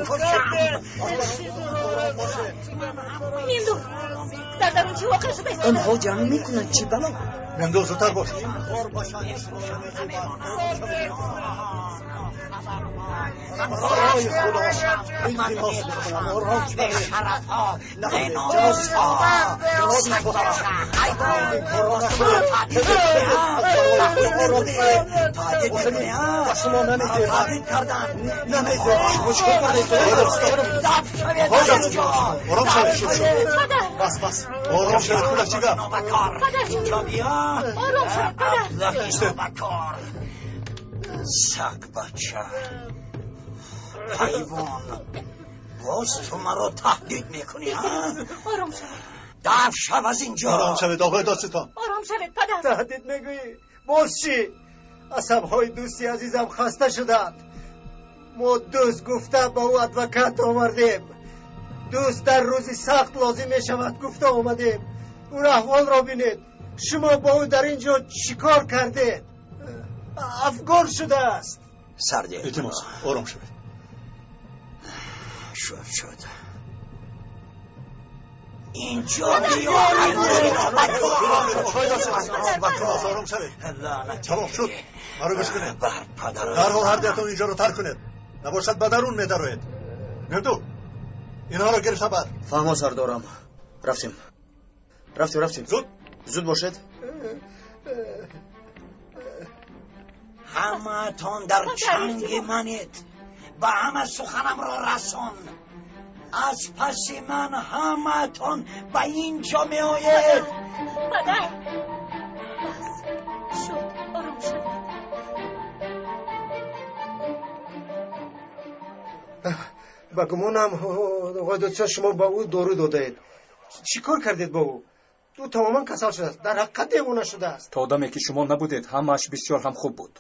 Мемду, дар дарун чӣ воқеа шуда истода? Онҳо ҷанг мекунанд, чӣ бало? Мемду, зудтар бош. Ой, Худо, илтимос мекунам, ором шавед. Ба шумо намедиҳам, намедиҳам. Шумо чӣ кор кардед? Ором шавед, шуд, шуд. Бас, бас. Ором шавед, кӯдак, чӣ гап? Ором шавед, падар. Саг бача, ҳайвон, боз ту маро таҳдид мекунӣ? Ором шавед. Даф шав аз инҷо. Ором шавед, оқои додситон. Ором шавед, падар. Таҳдид мегӯӣ? Боз чӣ? Асабҳои дӯсти азизам хаста шуданд. Мо дӯст гуфта ба ӯ адвокат овардем. Дӯст дар рӯзи сахт лозим мешавад гуфта омадем. Ӯ аҳволро бинед. Шумо бо ӯ дар ин ҷо чӣ кор кардед? Афгор шудааст. Сарде. Илтимос, ором шавед. Шуд, шуд. Инҷо биё. Ором шавед. Тамом шуд. Маро гӯш кунед. Дарҳол ҳар дуятон инҷоро тарк кунед. Набошад ба дарун медароед. Мемду, инҳоро гирифта бар. Фаҳмо, сардорам. Рафтем. Рафтем, рафтем. Зуд. Зуд бошед. Ҳамаатон дар чанги манед. Ба ҳама суханамро расон. Аз паси ман ҳамаатон ба ин ҷо меоед. Падар, бас шуд, ором шавед. Ба гумонам, оқои додситон, шумо ба ӯ дору додаед. Чӣ кор кардед бо ӯ? Ӯ тамоман касал шудааст, дар ҳақиқат девона шудааст. То даме ки шумо набудед, ҳамааш бисёр ҳам хуб буд.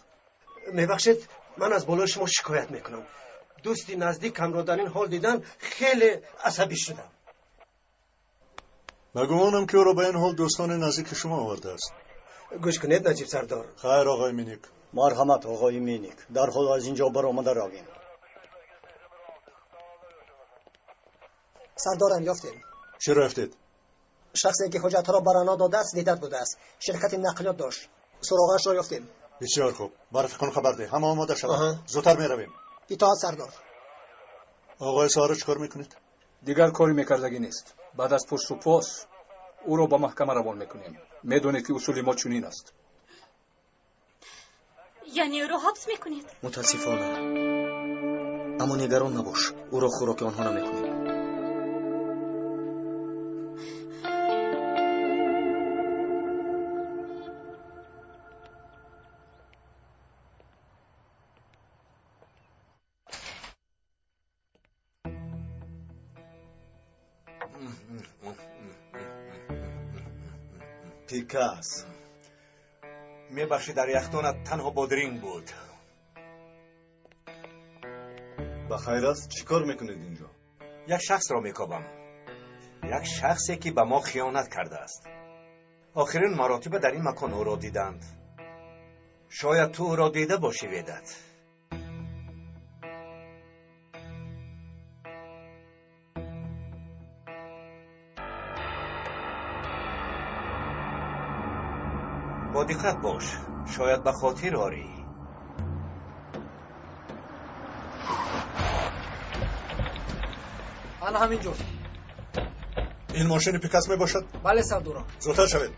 Мебахшед, ман аз болои шумо шикоят мекунам. Дӯсти наздикамро дар ин ҳол дидан хеле асабӣ шудам. Ба гумонам, ки ӯро ба ин ҳол дӯстони наздики шумо овардааст. Гӯш кунед, Наҷиб сардор. Хайр, оқои Миник. Марҳамат, оқои Миник, дарҳол аз инҷо баромада равем. Сардорам, ёфтем. Чиро ёфтед? Шахсе ки ҳуҷҷатҳоро ба Рано додааст, дида будааст. Ширкати нақлиёт дошт. Суроғашро ёфтем. Бисёр хуб. Ба рафиқон хабар деҳ, ҳама омода шаванд. Зудтар меравем. Итоат, сардор. Оқои Саҳро, чӣ кор мекунед? Дигар коре мекардагӣ нест. Баъд аз пурсупос Ӯро ба маҳкама равон мекунем. Медонед, ки усули мо чунин аст. Яъне ӯро ҳабс мекунед? Мутаассифона. Аммо нигарон набош, ӯро хӯроки онҳо намекунем. Пикас, мебахшӣ, дар яхдонат танҳо бодринг буд. Ба хайр аст? Чӣ кор мекунед инҷо? Як шахсро мекобам, як шахсе ки ба мо хиёнат кардааст. Охирин маротиба дар ин макон ӯро диданд. Шояд ту ӯро дида бошӣ, Ведат. Бо диққат бош, шояд ба хотир орӣ. Ана ҳамин ҷост. Ин мошини Пикас мебошад? Бале, сардорам. Зудтар шавед.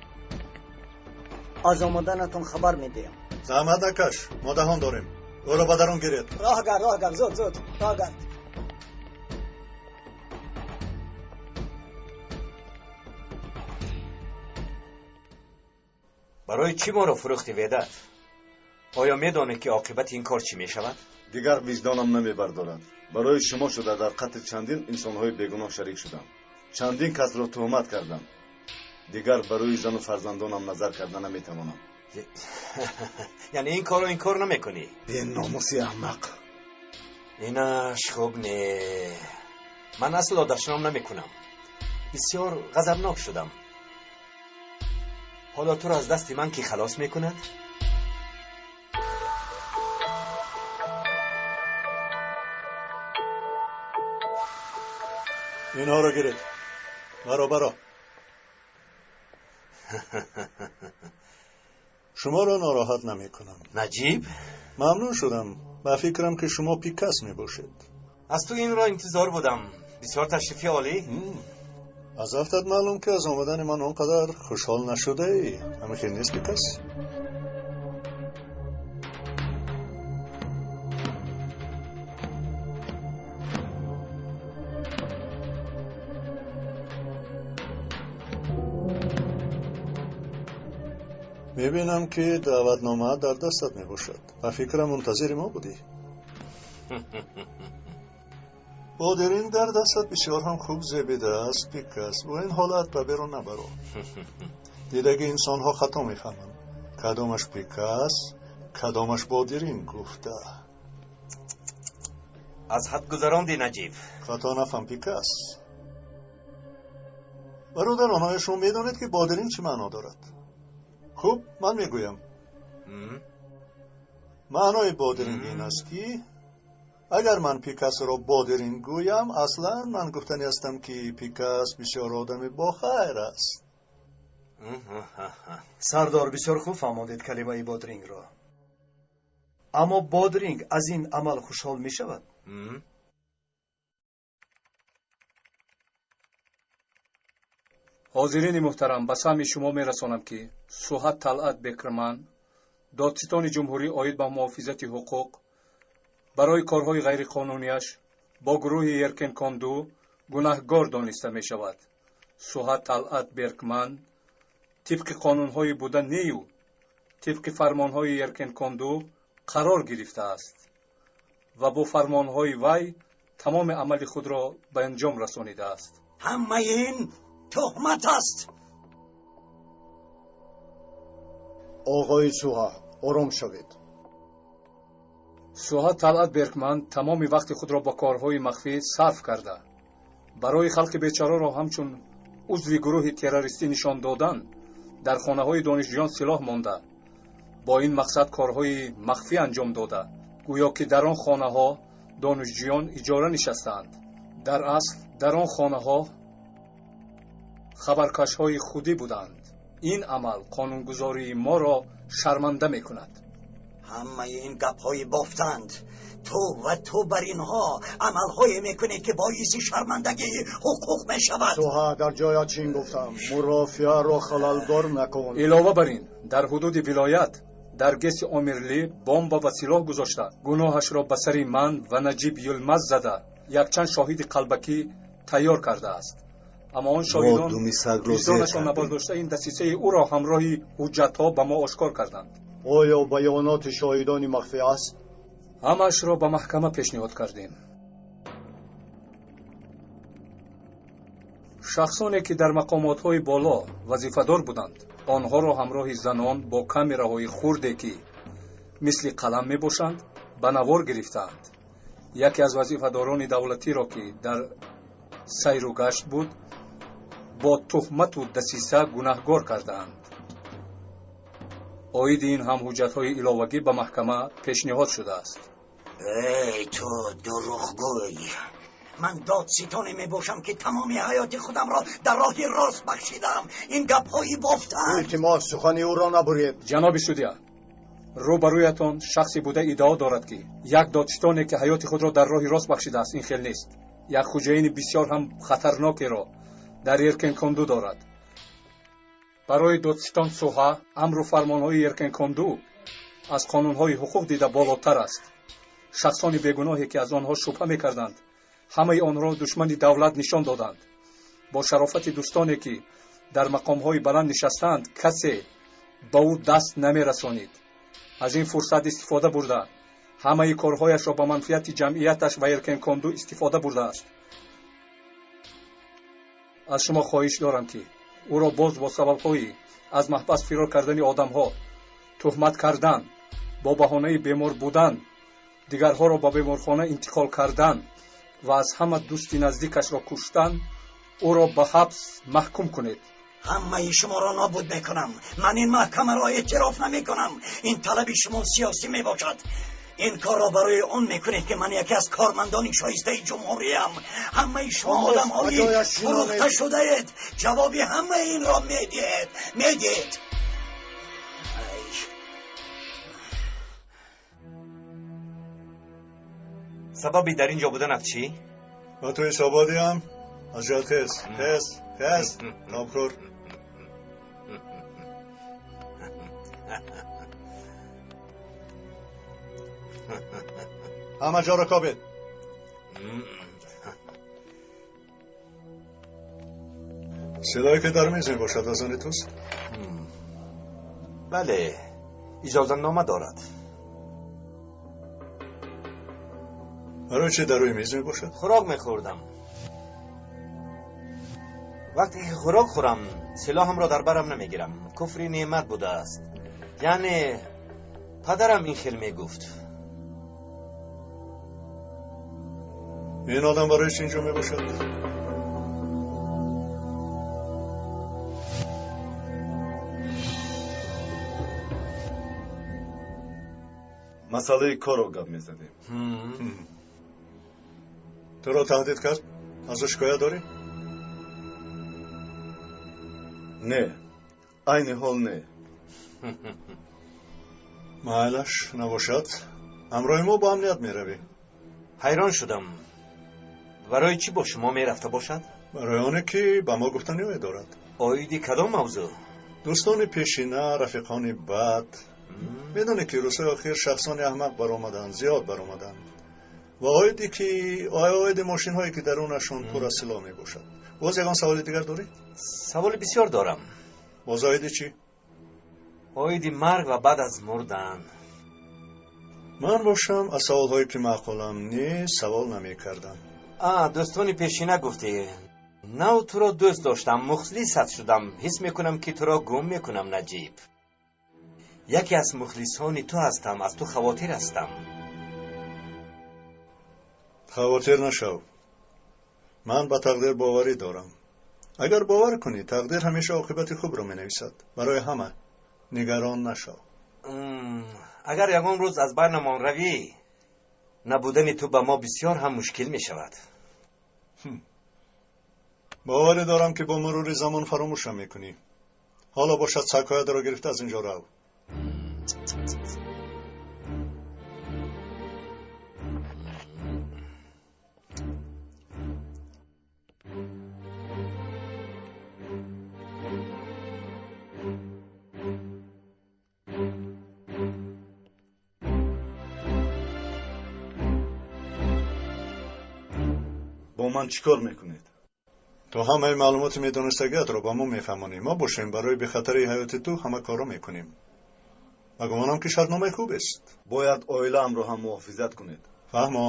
Аз омаданатон хабар медиҳам. Заҳмат накаш, мо даҳон дорем. Ӯро ба дарун гиред. Роҳ гард, роҳ гард, зуд, зуд, роҳ гард. Барои чӣ моро фурӯхтӣ, Ведат? Оё медонӣ, ки оқибати ин кор чӣ мешавад? Дигар виҷдонам намебардорад. Барои шумо шуда дар қатли чандин инсонҳои бегуноҳ шарик шудам. Чандин касро туҳмат кардам. Дигар барои зану фарзандонам назар карда наметавонам. Яъне ин корро инкор намекунӣ? Беномуси аҳмақ. Инаш хуб не. Ман асло дашном намекунам. Бисёр ғазабнок шудам. Ҳоло туро аз дасти ман кӣ халос мекунад? Инҳоро гиред. Баро, баро. Шуморо нороҳат намекунам. Наҷиб? Мамнун шудам. Ба фикрам, ки шумо Пикас мебошед. Аз ту инро интизор будам. Бисёр ташрифи олӣ. Аз афтат маълум, ки аз омадани ман он қадар хушҳол нашудаӣ. Ҳамин хел нест, Пикас? Мебинам, ки даъватнома дар дастат мебошад. Ба фикрам, мунтазири мо будӣ. Бодиринг дар дастат бисёр ҳам хуб зебидааст, Пикас. Бо ин ҳолат ба берун набаро. Дидаги инсонҳо хато мефаҳманд. Кадомаш Пикас, кадомаш бодиринг гуфта. Аз ҳад гузаронди, Наҷиб. Хато нафаҳм, Пикас. Бародарон, оё шумо медонед, ки бодиринг чӣ маъно дорад? Хуб, ман мегӯям. Маънои бодиринг ин аст, ки агар ман Пикасро бодиринг гӯям, аслан ман гуфтанӣ ҳастам, ки Пикас бисёр одами бохайр аст. Сардор, бисёр хуб фаҳмондед калимаи бодрингро. Аммо бодринг аз ин амал хушҳол мешавад? Ҳозирини муҳтарам, ба самъи шумо мерасонам, ки Суҳат Талъат Бекрман, додситони ҷумҳурӣ оид ба муҳофизати ҳуқуқ, барои корҳои ғайриқонунияш бо гурӯҳи Еркенконду гунаҳгор дониста мешавад. Суҳат Талъат Беркман тибқи қонунҳои буда нею тибқи фармонҳои Еркенконду қарор гирифтааст ва бо фармонҳои вай тамоми амали худро ба анҷом расонидааст. Ҳамаи ин туҳмат аст. Оғои Суҳа, ором шавед. Суҳа Талъат Беркман тамоми вақти худро ба корҳои махфӣ сарф карда, барои халқи бечораро ҳамчун узви гурӯҳи террористӣ нишон додан, дар хонаҳои донишҷӯён силоҳ монда, бо ин мақсад корҳои махфӣ анҷом дода, гӯё ки дар он хонаҳо донишҷӯён иҷора нишастаанд. Дар асл дар он хонаҳо хабаркашҳои худӣ буданд. Ин амал қонунгузории моро шарманда мекунад. Ҳамаи ин гапҳои бофтанд. Ту ва ту бар инҳо амалҳое мекунед ки боиси шармандагии ҳуқуқ мешавад. Суҳа, дар ҷоят чин гуфтам, мурофиаро халалдор накун. Илова бар ин, дар ҳудуди вилоят дар ГЭСи Омирли бомба ва силоҳ гузошта, гуноҳашро ба сари ман ва Наҷиб Юлмаз зада, якчанд шоҳиди қалбакӣ тайёр кардааст. Аммо он шоҳидон виҷдонашон набардошта ин дасисаи ӯро ҳамроҳи ҳуҷҷатҳо ба мо ошкор карданд. Оё баёноти шоҳидони махфӣ аст? Ҳамаашро ба маҳкама пешниҳод кардем. Шахсоне ки дар мақомотҳои боло вазифадор буданд, онҳоро ҳамроҳи занон бо камераҳои хурде ки мисли қалам мебошанд, ба навор гирифтаанд. Яке аз вазифадорони давлатиро ки дар сайру гашт буд, бо туҳмату дасиса гунаҳгор кардаанд. Оиди ин ҳам ҳуҷҷатҳои иловагӣ ба маҳкама пешниҳод шудааст. Эй ту дурӯғгӯй! Ман додситоне мебошам ки тамоми ҳаёти худамро дар роҳи рост бахшидам. Ин гапҳои бофтанд. Илтимос, сухани ӯро набуред. Ҷаноби судя, рӯбарӯятон шахсе буда иддао дорад ки як додситоне ки ҳаёти худро дар роҳи рост бахшидааст, ин хел нест. Як хуҷаини бисёр ҳам хатарнокеро дар Еркенконду дорад. Барои додситон Суҳа амру фармонҳои Еркенконду аз қонунҳои ҳуқуқ дида болотар аст. Шахсони бегуноҳе ки аз онҳо шубҳа мекарданд, ҳамаи онҳоро душмани давлат нишон доданд. Бо шарофати дӯстоне ки дар мақомҳои баланд нишастаанд, касе ба ӯ даст намерасонид. Аз ин фурсат истифода бурда, ҳамаи корҳояшро ба манфиати ҷамъияташ ва Еркенконду истифода бурдааст. Аз шумо хоҳиш дорам ки ӯро боз бо сабабҳои аз маҳбас фирор кардани одамҳо, туҳмат кардан, бо баҳонаи бемор будан, дигарҳоро ба беморхона интиқол кардан ва аз ҳама дӯсти наздикашро куштан, ӯро ба ҳабс маҳкум кунед. Ҳамаи шуморо нобуд мекунам. Ман ин маҳкамаро эътироф намекунам. Ин талаби шумо сиёсӣ мебошад. Ин корро барои он мекунед ки ман яке аз кормандони шоистаи ҷумҳуриям. Ҳамаи шумо одамҳои фурӯхта шудаед. Ҷавоби ҳамаи инро медиҳед, медиҳед. Сабаби дар ин ҷо буданат чӣ? Ба ту ҳисобот диҳам? Аз ҷоят хез, хез, хез, тобхӯр. Ҳама ҷоро кобед. Силоҳе ки дар миз мебошад аз они туст? Бале, иҷозатнома дорад. Барои чӣ дар рӯи миз мебошад? Хӯрок мехӯрдам. Вақте ки хӯрок хӯрам, силоҳамро дар барам намегирам. Куфри неъмат будааст. Яъне падарам ин хел мегуфт. Ин одам барои чӣ инҷо мебошад? Масъалаи корро гап мезадем. Туро таҳдид кард? Аз ӯ шикоят дорӣ? Не, айни ҳол не. Майлаш набошад, ҳамроҳи мо ба амният меравӣ. Ҳайрон шудам. Барои чӣ бо шумо мерафта бошад? Барои оне ки ба мо гуфтаниҳое дорад. Оиди кадом мавзӯъ? Дӯстони пешина, рафиқони бад. Медонӣ ки рӯзҳои охир шахсони аҳмақ баромаданд, зиёд баромаданд. Ва оиде ки оиди мошинҳое ки дарунашон пур аз силоҳ мебошад. Боз ягон саволи дигар дорӣ? Саволи бисёр дорам. Боз оиди чӣ? Оиди марг ва баъд аз мурдан. Ман бошам аз саволҳое ки маъқулам нест савол намекардам. Дӯстони пешина гуфтӣ. Нав туро дӯст доштам, мухлисат шудам. Ҳис мекунам ки туро гум мекунам, Наҷиб. Яке аз мухлисони ту ҳастам, аз ту хавотир ҳастам. Хавотир нашав. Ман ба тақдир боварӣ дорам. Агар бовар кунӣ, тақдир ҳамеша оқибати хубро менависад. Барои ҳама нигарон нашав. Агар ягон рӯз аз байнамон равӣ, набудани ту ба мо бисёр ҳам мушкил мешавад. Боварӣ дорам ки бо мурури замон фаромӯшам мекунӣ. Ҳоло бошад сагҳоятро гирифта аз ин ҷо рав. ман чӣ кор мекунед? Ту ҳамаи маълумоти медонистагиатро ба мо мефаҳмонӣ. Мо бошем барои бехатарии ҳаёти ту ҳама корро мекунем. Ба гумонам ки шартномаи хубест. Бояд оилаамро ҳам муҳофизат кунед. Фаҳмо.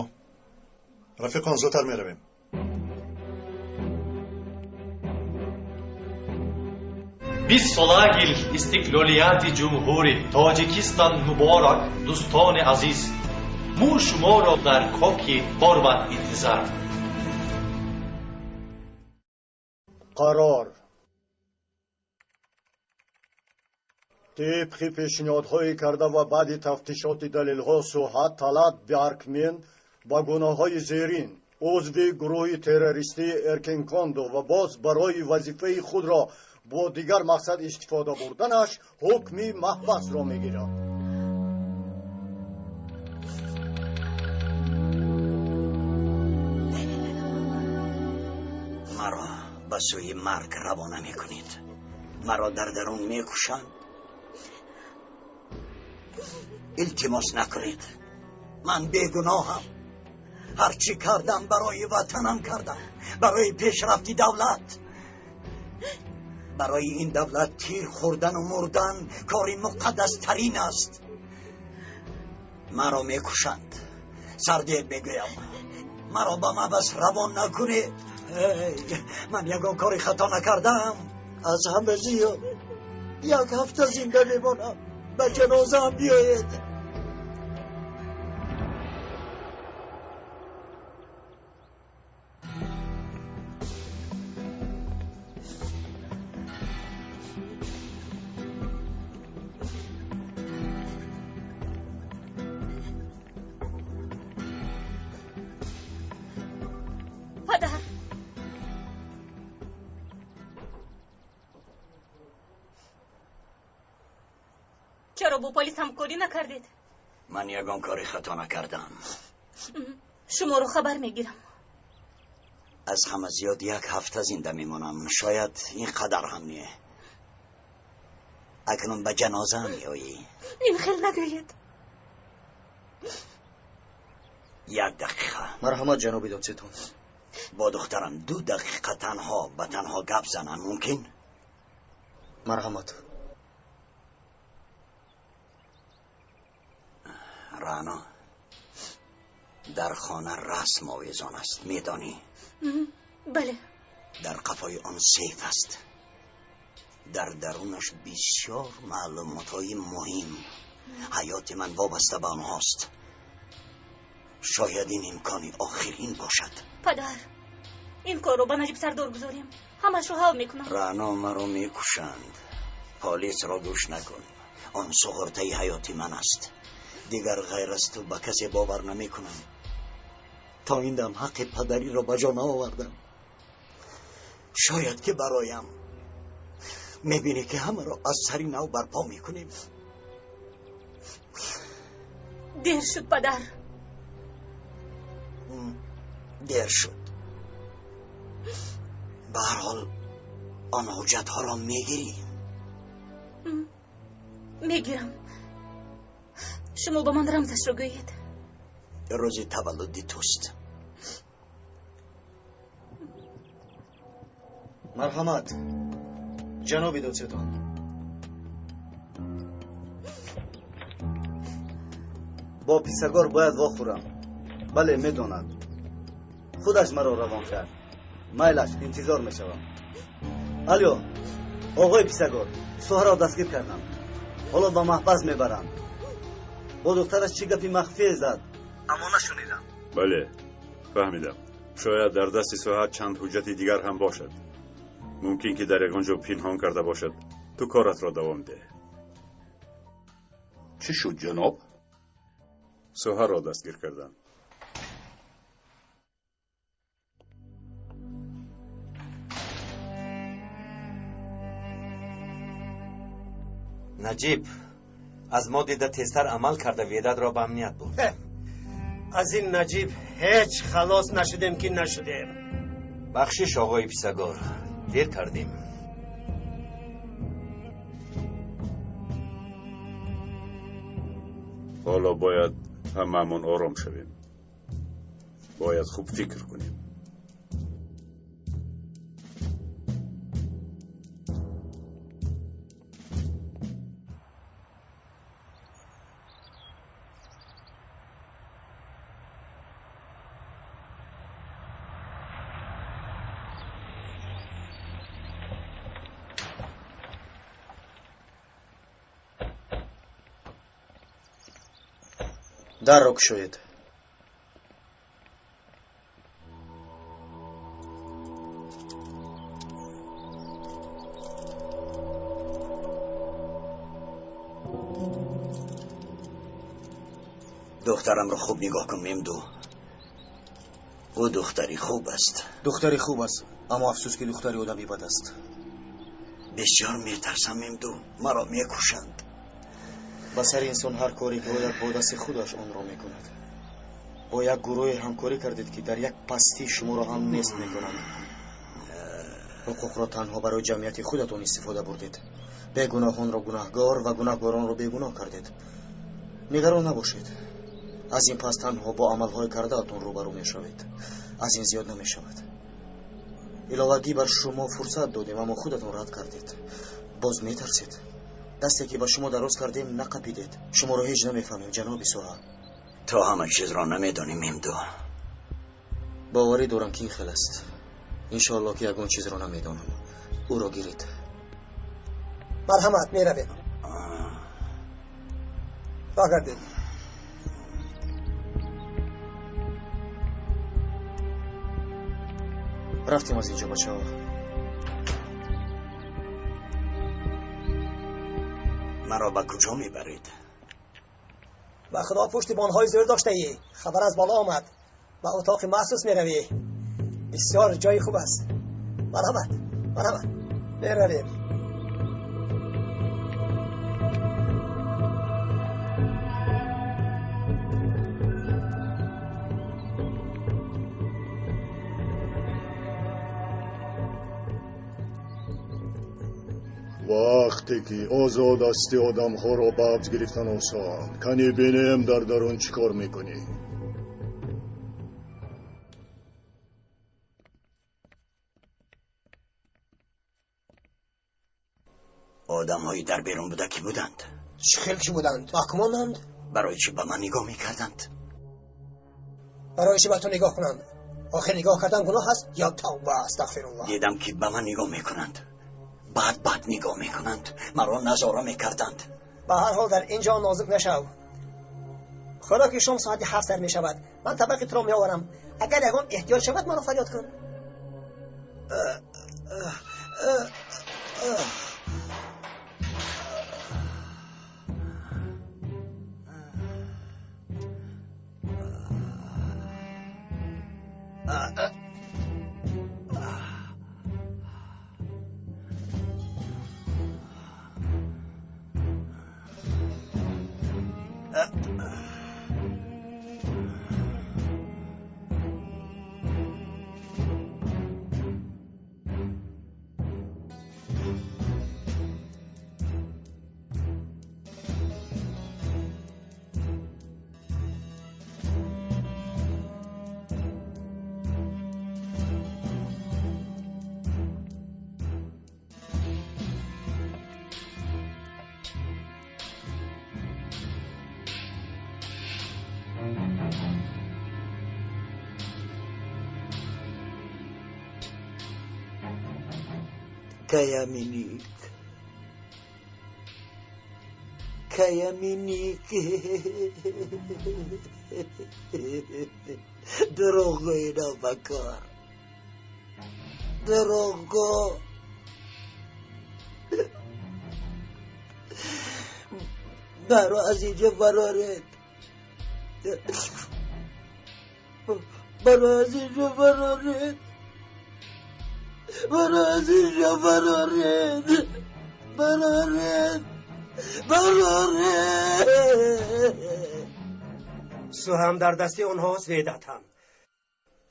Рафиқон, зудтар меравем. 20 солагил истиқлолияти ҷумҳури Тоҷикистон муборак, дӯстони азиз. Мо шуморо дар Коки Хорват интизор. Қарор. Тибқи пешниҳодҳои карда ва баъди тафтишоти далелҳо Суҳат Талат Бяркмен ба гуноҳҳои зерин узви гурӯҳи террористии Эркенкондо ва боз барои вазифаи худро бо дигар мақсад истифода бурданаш ҳукми маҳбасро мегирад. Маро ба сӯи марг равона мекунед. Маро дар дарун мекушанд. Илтимос накунед. Ман бегуноҳам. Ҳарчи кардам барои ватанам кардам, барои пешрафти давлат. Барои ин давлат тир хӯрдану мурдан кори муқаддастарин аст. Маро мекушанд. Сардед мегӯям. Маро ба маҳбас равон накунед. Ман ягон кори хато накардам. Аз ҳама зиёд як ҳафта зинда мемонам. Ба ҷанозаам биёед. Падар, чаро бо полис ҳамкорӣ накардед? Ман ягон кори хато накардам. Шуморо хабар мегирам. Аз ҳама зиёд як ҳафта зинда мемонам. Шояд ин қадар ҳам не. Акнун ба ҷанозаам меоӣ. Ин хел нагӯед. Як дақиқа. Марҳамат, ҷаноби додситон. Бо духтарам 2 дақиқа танҳо ба танҳо гап занам мумкин? Марҳамат. Рано, дар хона расм овезон аст, медонӣ? Бале. Дар қафои он сейф аст. Дар дарунаш бисёр маълумотҳои муҳим. Ҳаёти ман вобаста ба онҳост. Шояд ин имкони охирин бошад. Падар, ин корро ба Наҷиб Сардор гузорем. Ҳамашро ҳал мекунам. Рано, маро мекушанд. Полисро гӯш накун. Он суғуртаи ҳаёти ман аст. Дигар ғайр аз ту ба касе бовар намекунам. То ин дам ҳаққи падариро ба ҷо наовардам. Шояд ки бароям. Мебинӣ ки ҳамаро аз сари нав барпо мекунем. Дер шуд, падар. Дер шуд. Ба ҳар ҳол он ҳуҷҷатҳоро мегирӣ? Мегирам. Шумо ба ман рамзашро гӯед. Рӯзи таваллуди туст. Марҳамат, ҷаноби додситон. Бо писагор бояд вохӯрам. Бале, медонад. Худаш маро равон кард. Майлаш, интизор мешавам. Алё, оғои писагор, Суҳаро дастгир кардам. Ҳоло ба маҳбас мебаранд. Бо духтараш чӣ гапи махфие зад? Аммо нашунидам. Бале, фаҳмидам. Шояд дар дасти Суҳа чанд ҳуҷҷати дигар ҳам бошад. Мумкин ки дар ягон ҷо пинҳон карда бошад. Ту коратро давом деҳ. Чӣ шуд, ҷаноб? Суҳаро дастгир кардам. Наҷиб аз мо дида тезтар амал карда Ведатро ба амният бурд. Аз ин Наҷиб ҳеҷ халос нашудем ки нашудем. Бахшиш, оғои писагор, дер кардем. Ҳоло бояд ҳамаамон ором шавем. Бояд хуб фикр кунем. Дарро кушоед. Духтарамро хуб нигоҳ кун, Мемду. Ӯ духтари хуб аст. Духтари хуб аст, аммо афсӯс, ки духтари одами бад аст. Бисёр метарсам, Мемду, маро мекушанд. Ба сари инсон ҳар коре ки ояд, бо дасти худаш онро мекунад. Бо як гурӯҳе ҳамкорӣ кардед, ки дар як пастӣ шуморо ҳам нест мекунанд. Ҳуқуқро танҳо барои ҷамъияти худатон истифода бурдед. Бегуноҳонро гунаҳгор ва гунаҳгоронро бегуноҳ кардед. Нигарон набошед. Аз ин пас танҳо бо амалҳои кардаатон рӯбарӯ мешавед. Аз ин зиёд намешавад. Иловагӣ бар шумо фурсат додем, аммо худатон рад кардед. Боз метарсед. Дасте ки ба шумо дароз кардем, нақапидед. Шуморо ҳеҷ намефаҳмем, ҷаноби Соҳа. То ҳама чизро намедонӣ, Мемду. Боварӣ дорам, ки ин хел аст. Иншоалло, ки ягон чизро намедонам. Ӯро гиред. Марҳамат, меравем. Баргардед. Рафтем аз инҷо, бачаҳо. Маро ба куҷо мебаред? Ба худо, пуштибонҳои зӯр доштаӣ. Хабар аз боло омад. Ба утоқи махсус меравӣ. Бисёр ҷои хуб аст. Марҳамат, марҳамат, меравем. Вақте ки озод ҳастӣ, одамҳоро ба ҳабс гирифтан осон. Кани бинем, дар дарун чӣ кор мекунӣ. Одамҳои дар берун буда кӣ буданд? Чӣ хел кӣ буданд? Маҳкумонанд? Барои чӣ ба ман нигоҳ мекарданд? Барои чӣ ба ту нигоҳ кунанд? Охир нигоҳ кардан гуноҳ аст? Ё тавба, астағфируллоҳ. Дидам, ки ба ман нигоҳ мекунанд. Бад бад нигоҳ мекунанд. Маро назора мекарданд. Ба ҳар ҳол, дар ин ҷо нозук нашав. Хӯроки шом соати 7 сар мешавад. Ман табақи туро меоварам. Агар ягон эҳтиёҷ шавад, маро фарёд кун. Каяминик, Каяминик, дурӯғгӯи навбакор, дурӯғгӯ. Маро аз инҷо бароред, маро аз инҷо бароред, маро аз инҷо бароред, бароред, бароред. Суҳам дар дасти онҳост, Ведат ҳам.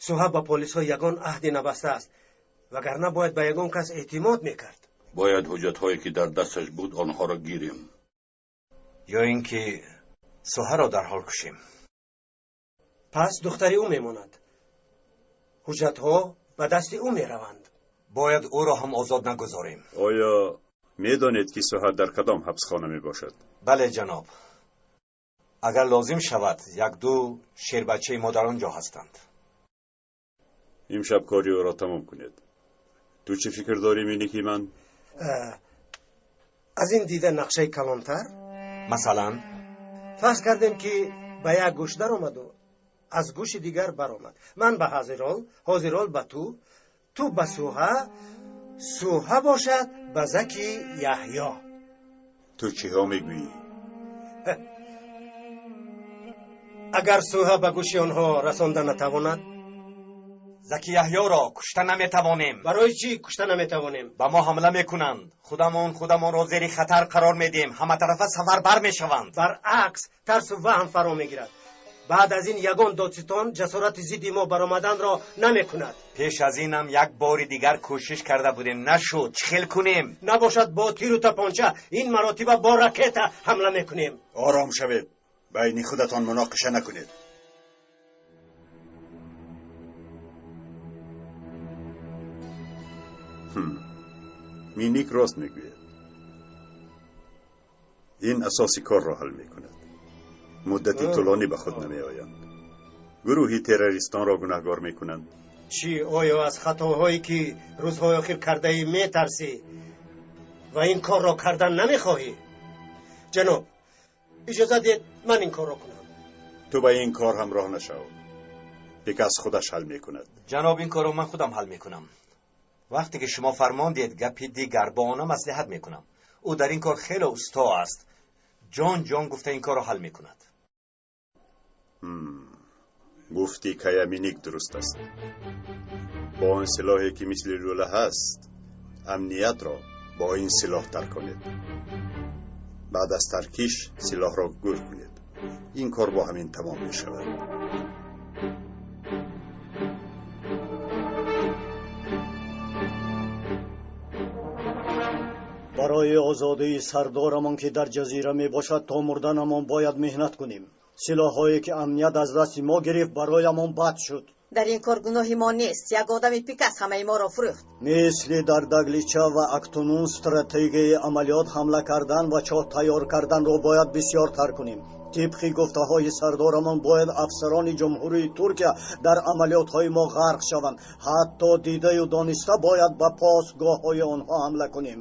Суҳа ба полисҳо ягон аҳде набастааст, вагарна бояд ба ягон кас эътимод мекард. Бояд ҳуҷҷатҳое ки дар дасташ буд, онҳоро гирем. Ё ин ки Суҳаро дарҳол кушем. Пас духтари ӯ мемонад. Ҳуҷҷатҳо ба дасти ӯ мераванд. Бояд ӯро ҳам озод нагузорем. Оё медонед, ки Суҳа дар кадом ҳабсхона мебошад? Бале, ҷаноб. Агар лозим шавад, як-ду шербачаи мо дар он ҷо ҳастанд. Имшаб кори ӯро тамом кунед. Ту чӣ фикр дорӣ, Миники ман? Аз ин дида нақшаи калонтар? Масалан? Фарз кардем, ки Ба як гӯш даромаду аз гӯши дигар баромад. Ман ба Ҳозирол, Ҳозирол ба ту, ту ба Суҳа, Суҳа бошад ба Заки Яҳё. Ту чиҳо мегӯӣ? Агар Суҳа ба гӯши онҳо расонда натавонад? Заки Яҳёро кушта наметавонем. Барои чӣ кушта наметавонем? Ба мо ҳамла мекунанд. Худамон худамонро зери хатар қарор медиҳем. Ҳаматарафа сафарбар мешаванд. Баръакс, тарсу ваҳм фаро мегирад. Баъд аз ин ягон додситон ҷасорати зидди мо баромаданро намекунад. Пеш аз инам як бори дигар кӯшиш карда будем, нашуд. Чӣ хел кунем? Набошад бо тиру тапонча, ин маротиба бо ракета ҳамла мекунем. Ором шавед, байни худатон муноқиша накунед. Миник рост мегӯяд. Ин асоси корро ҳал мекунад. Муддати тӯлонӣ ба худ намеоянд. Гурӯҳи террористонро гунаҳгор мекунанд. Чӣ, оё аз хатоҳое ки рӯзҳои охир кардаӣ метарсӣ ва ин корро кардан намехоҳӣ? Ҷаноб, иҷоза диҳед ман ин корро кунам. Ту ба ин кор ҳамроҳ нашав. Пикас худаш ҳал мекунад. Ҷаноб, ин корро ман худам ҳал мекунам. Вақте ки шумо фармон диҳед, гапи дигар бо она маслиҳат мекунам. Ӯ дар ин кор хеле усто аст. Ҷон ҷон гуфта ин корро ҳал мекунад. Гуфти Каяминик дуруст аст. Бо он силоҳе ки мисли лӯла ҳаст, амниятро бо ин силоҳ тарконед. Баъд аз таркиш силоҳро гур кунед. Ин кор бо ҳамин тамом мешавад. Барои озодии сардорамон ки дар ҷазира мебошад, то мурданамон бояд меҳнат кунем. Силоҳҳое ки амният аз дасти мо гирифт, бароямон бад шуд. Дар ин кор гуноҳи мо нест. Як одами пикас ҳамаи моро фурӯхт. Мисли дар Даглича ва Актунун стратегияи амалиёт ҳамла кардан ва чоҳ тайёр карданро бояд бисёртар кунем. Тибқи гуфтаҳои сардорамон бояд афсарони ҷумҳурии Туркия дар амалиётҳои мо ғарқ шаванд. Ҳатто дидаю дониста бояд ба постгоҳҳои онҳо ҳамла кунем.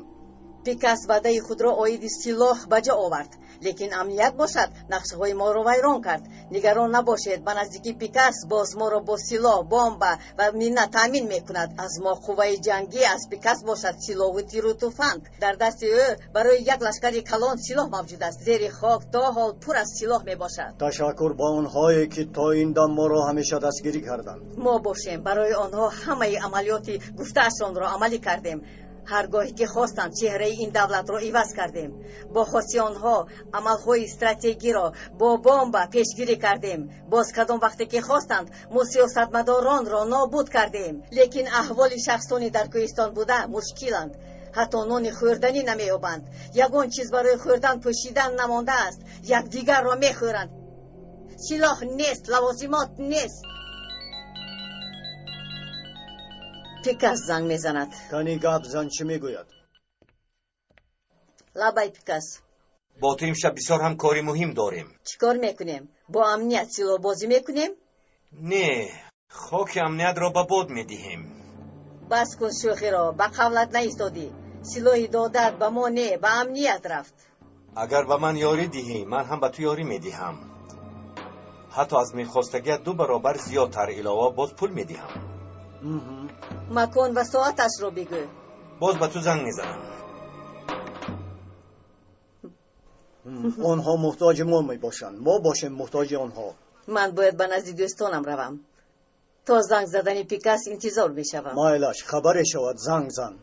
Пикас ваъдаи худро оиди силоҳ ба ҷо овард, лекин амният бошад нақшаҳои моро вайрон кард. Нигарон набошед, ба наздикии Пикас боз моро бо силоҳ, бомба ва мина таъмин мекунад. Аз мо қувваи ҷангӣ, аз Пикас бошад силоҳу тиру туфанг. Дар дасти ӯ барои як лашкари калон силоҳ мавҷуд аст. Зери хок то ҳол пур аз силоҳ мебошад. Ташаккур ба онҳое ки то ин дам моро ҳамеша дастгирӣ карданд. Мо бошем барои онҳо ҳамаи амалиёти гуфтаашонро амалӣ кардем. Ҳар гоҳе ки хостанд чеҳраи ин давлатро иваз кардем. Бо хости онҳо амалҳои стратегиро бо бомба пешгирӣ кардем. Боз кадом вақте ки хостанд мо сиёсатмадоронро нобуд кардем. Лекин аҳволи шахсони дар кӯҳистон буда мушкиланд. Ҳатто нони хӯрданӣ намеёбанд. Ягон чиз барои хӯрдан пӯшидан намондааст. Якдигарро мехӯранд. Силоҳ нест, лавозимот нест. Пикас занг мезанад. Кани гап зан, чӣ мегӯяд? Лабай Пикас. Бо ту имшаб бисёр ҳам кори муҳим дорем. Чӣ кор мекунем? Бо амният силоҳбозӣ мекунем? Не, хоки амниятро ба бод медиҳем. Бас кун шӯхиро, ба қавлат наистодӣ. Силоҳи додат ба мо не, ба амният рафт. Агар ба ман ёрӣ диҳӣ, ман ҳам ба ту ёрӣ медиҳам. Ҳатто аз мехостагият 2 баробар зиёдтар илова боз пул медиҳам. Макон ва соаташро бигӯ. Боз ба ту занг мезанам. Онҳо муҳтоҷи мо мебошанд, мо бошем муҳтоҷи онҳо. Ман бояд ба назди дӯстонам равам. То занг задани Пикас интизор мешавам. Майлаш, хабаре шавад, занг зан.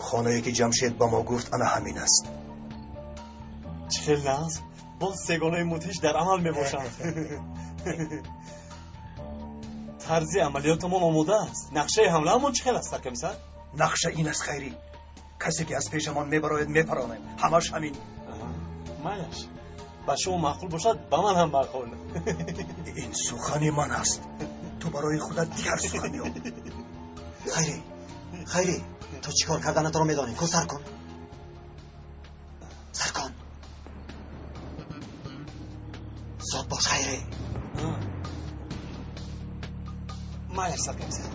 Хонае ки Ҷамшед ба мо гуфт, ана ҳамин аст. Чӣ хел нағз! Боз сегонаи мудҳиш дар амал мебошанд. Тарзи амалиётамон омода аст. Нақшаи ҳамлаамон чӣ хел аст, саркомиссар? Нақша ин аст, Хайрӣ. Касе ки аз пешамон мебарояд, мепаронем. Ҳамаш ҳамин. Майлаш, ба шумо маъқул бошад, ба ман ҳам маъқул. Ин сухани ман аст. Ту барои худат дигар сухан ёб. Хайрӣ, Хайрӣ, ту чӣ кор карданатро медонӣ. Ку, сар кун, сар кун, зуд бош, Хайрӣ. Майлаш, саркомиссар.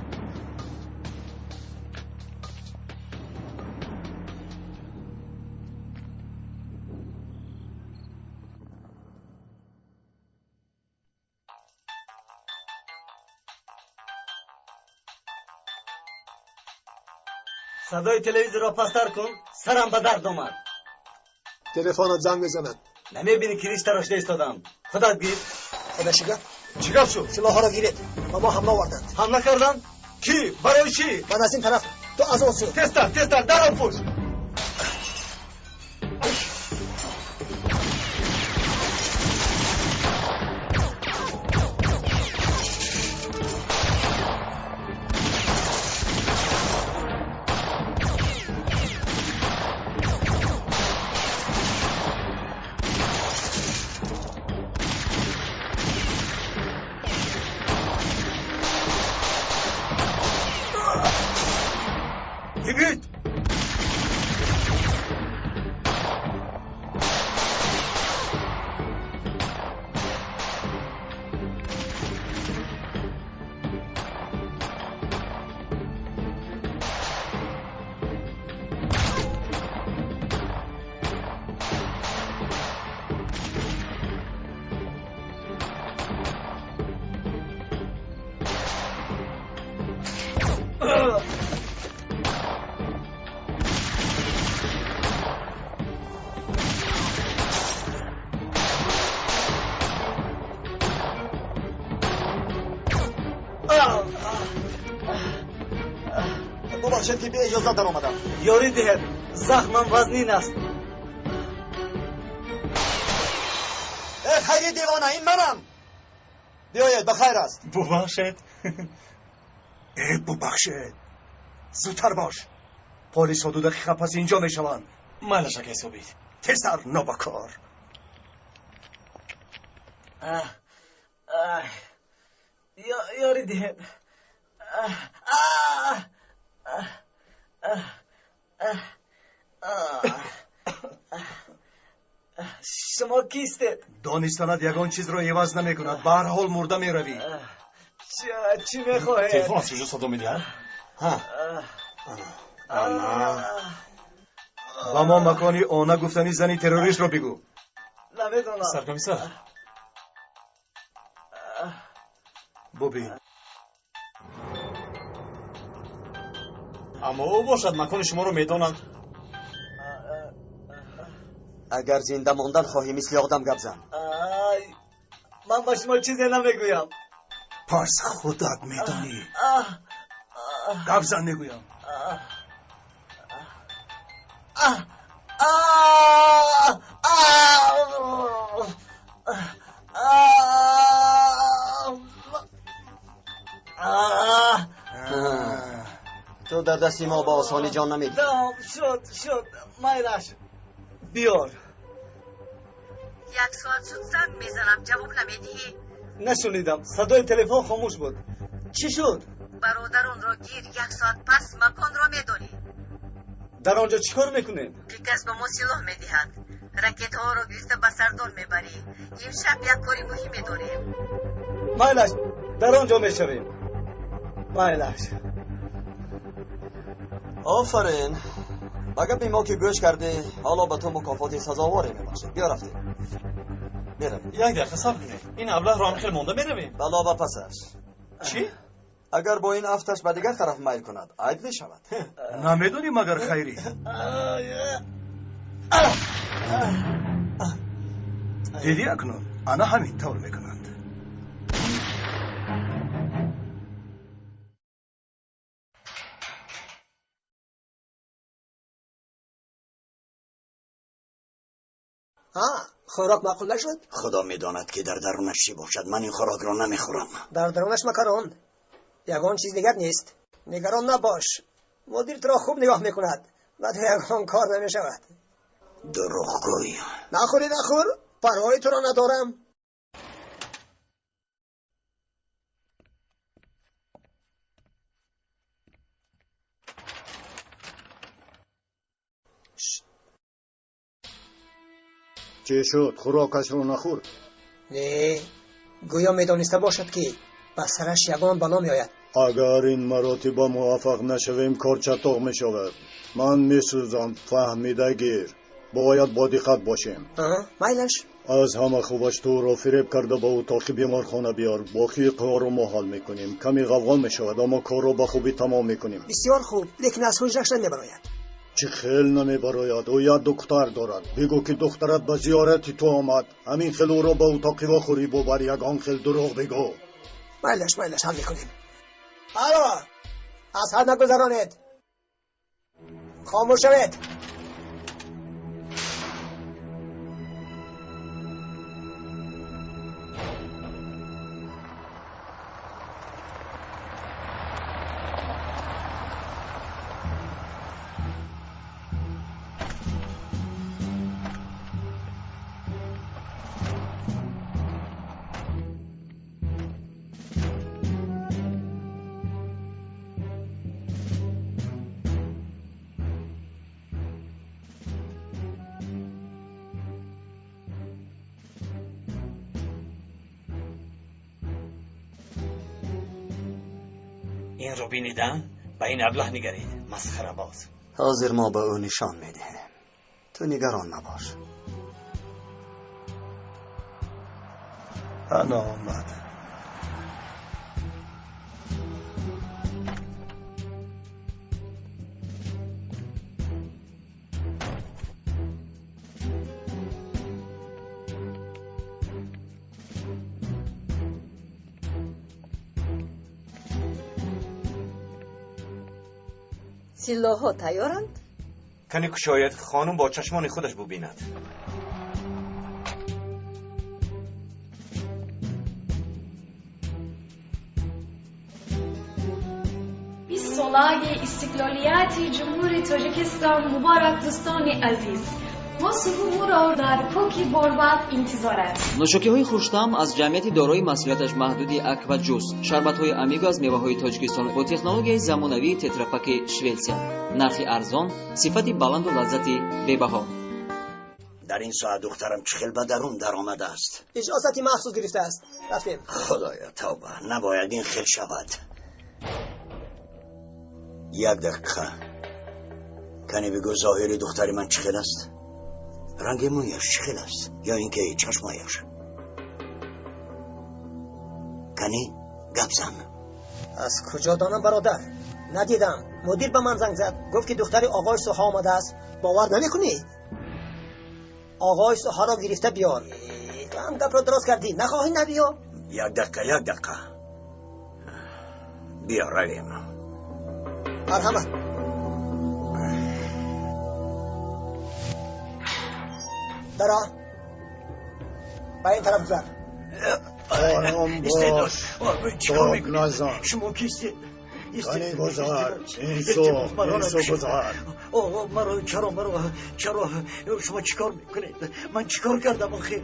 Садои телевизорро пасттар кун, сарам ба дард омад. Телефонат занг мезанад. Намебинӣ, ки риш тарошида истодам? Худат гир. Худа, чӣ гап? Чӣ гап шуд? Силоҳҳоро гиред, ба мо ҳамла оварданд. Ҳамла карданд? Кӣ? Барои чӣ? Ман аз ин тараф, ту аз он сӯ. Тезтар, тезтар, даром пӯш. Yigit! Бубахшед, ки беиҷозат даромадам. Ёрӣ диҳед, захмам вазнин аст. Э, Хайри девона, ин манам. Биёед, ба хайр аст. Бубахшед. Э, бубахшед, зудтар бош, полисҳо 2 дақиқа пас инҷо мешаванд. Майлаш, акай Собит. Тезтар, нобакор. Ёрӣ диҳед. Шумо кистед? Донистанат ягон чизро иваз намекунад. Ба ҳар ҳол мурда меравӣ. Чӣ мехоҳед? Телефон аз куҷо садо медиҳад? Ана. Ба мо макони она гуфтани зани террористро бигӯ. Намедонам. Саркомиссар. Бубин. Аммо ӯ бошад макони шуморо медонад. Агар зинда мондан хоҳӣ, мисли одам гап зан. Ман ба шумо чизе намегӯям. Пас худат медонӣ. Гап зан, мегӯям. Ту дар дасти мо ба осонӣ ҷон намедиҳӣ. Тамом шуд, шуд, майлаш, биёр. 1 соат шуд занг мезанам, ҷавоб намедиҳӣ. Нашунидам, садои телефон хомӯш буд. Чӣ шуд? Бародаронро гир, 1 соат пас маконро медонӣ. Дар он ҷо чӣ кор мекунем? Приказ ба мо силоҳ медиҳад. Ракетаҳоро гирифта ба сардор мебарӣ. Имшаб як кори муҳиме дорем. Майлаш, дар он ҷо мешавем. Майлаш. Офарин. Ба гапи мо ки гӯш кардӣ, ҳоло ба ту мукофоти сазоворе мебахшем. Биё, рафтем. Меравем. Як дақиқа сабр кунед. Ин аблаҳро ҳам хел монда меравем. Бало ба пасаш. Чӣ? Агар бо ин афташ ба дигар тараф майл кунад, айб мешавад. Намедонӣ магар, Хайрӣ? Дидӣ, акнун ана ҳамин тавр мекунанд. Ҳа, хӯрок маъқул нашуд? Худо медонад, ки дар дарунаш чӣ бошад. Ман ин хӯрокро намехӯрам. Дар дарунаш макарон. Ягон чиз дигар нест. Нигарон набош. Мудир туро хуб нигоҳ мекунад. Ба ту ягон кор намешавад. Дурӯғгӯй. Нахӯрӣ, нахӯр. Парвои туро надорам. Чӣ шуд? Хӯрокашро нахӯрд? Не, гӯё медониста бошад, ки ба сараш ягон бало меояд. Агар ин маротиба муваффақ нашавем, кор чатоқ мешавад. Ман месӯзам, фаҳмида гир. Бояд бодиққат бошем. Майлаш. Аз ҳама хубаш туро фиреб карда ба утоқи беморхона биёр. Боқии корро мо ҳал мекунем. Каме ғавғо мешавад, аммо корро ба хубӣ тамом мекунем. Бисёр хуб, лекин аз ҳуҷраш намебарояд. Чӣ хел намебарояд? Ӯ як духтар дорад. Бигӯ, ки духтарат ба зиёрати ту омад. Ҳамин хел ӯро ба утоқи вохӯрӣ бубар. Ягон хел дурӯғ бигӯ. Майлаш, майлаш, ҳал мекунем. Алло, аз ҳад нагузаронед. Хомӯш шавед. Ин ро бинидам, ба ин аблаҳ нигаред, масхарабоз. Ҳозир мо ба ӯ нишон медиҳем. Ту нигарон набош. Ана омад. Силоҳҳо тайёранд? Кане кушояд, хонум бо чашмони худаш бубинад. Бист солаги истиқлолияти Ҷумҳури Тоҷикистон муборак, дӯстони азиз. Мо суҳумуро дар Кӯки Борбад интизор аст. Нӯшокиҳои хуштаъм аз ҷамъияти дорои масъулияташ маҳдуди Акваҷус, шарбатҳои амиго аз меваҳои Тоҷикистон бо технологияи замонавии тетрапаки Шветсия. Нархи арзон, сифати баланду лаззати бебаҳо. Дар ин соат духтарам чӣ хел ба дарун даромадааст? Иҷозати махсус гирифтааст. Рафтем. Худоё, тавба, набояд ин хел шавад. Як дақиқа. Кане бигӯ, зоҳири духтари ман чӣ хел аст? Ранги мӯяш чӣ хел аст? Ё ин ки чашмояш? Кани гап зан. Аз куҷо донам, бародар? Надидам. Мудир ба ман занг зад, гуфт, ки духтари оғои Суҳа омадааст. Бовар намекунӣ? Оғои Суҳаро гирифта биёр. Ту ҳам гапро дуруст кардӣ. Нахоҳӣ, набиё. Як дақиқа, як дақиқа. Биё, равем. Марҳамат. Дара, ба ин тараф гузар. Ором бош, дод назан. Шумо кистед? Кани гузар, ин су, ин су гузар. Оғо, маро чаро, маро чаро шумо чӣ кор мекунед? Ман чӣ кор кардам охир?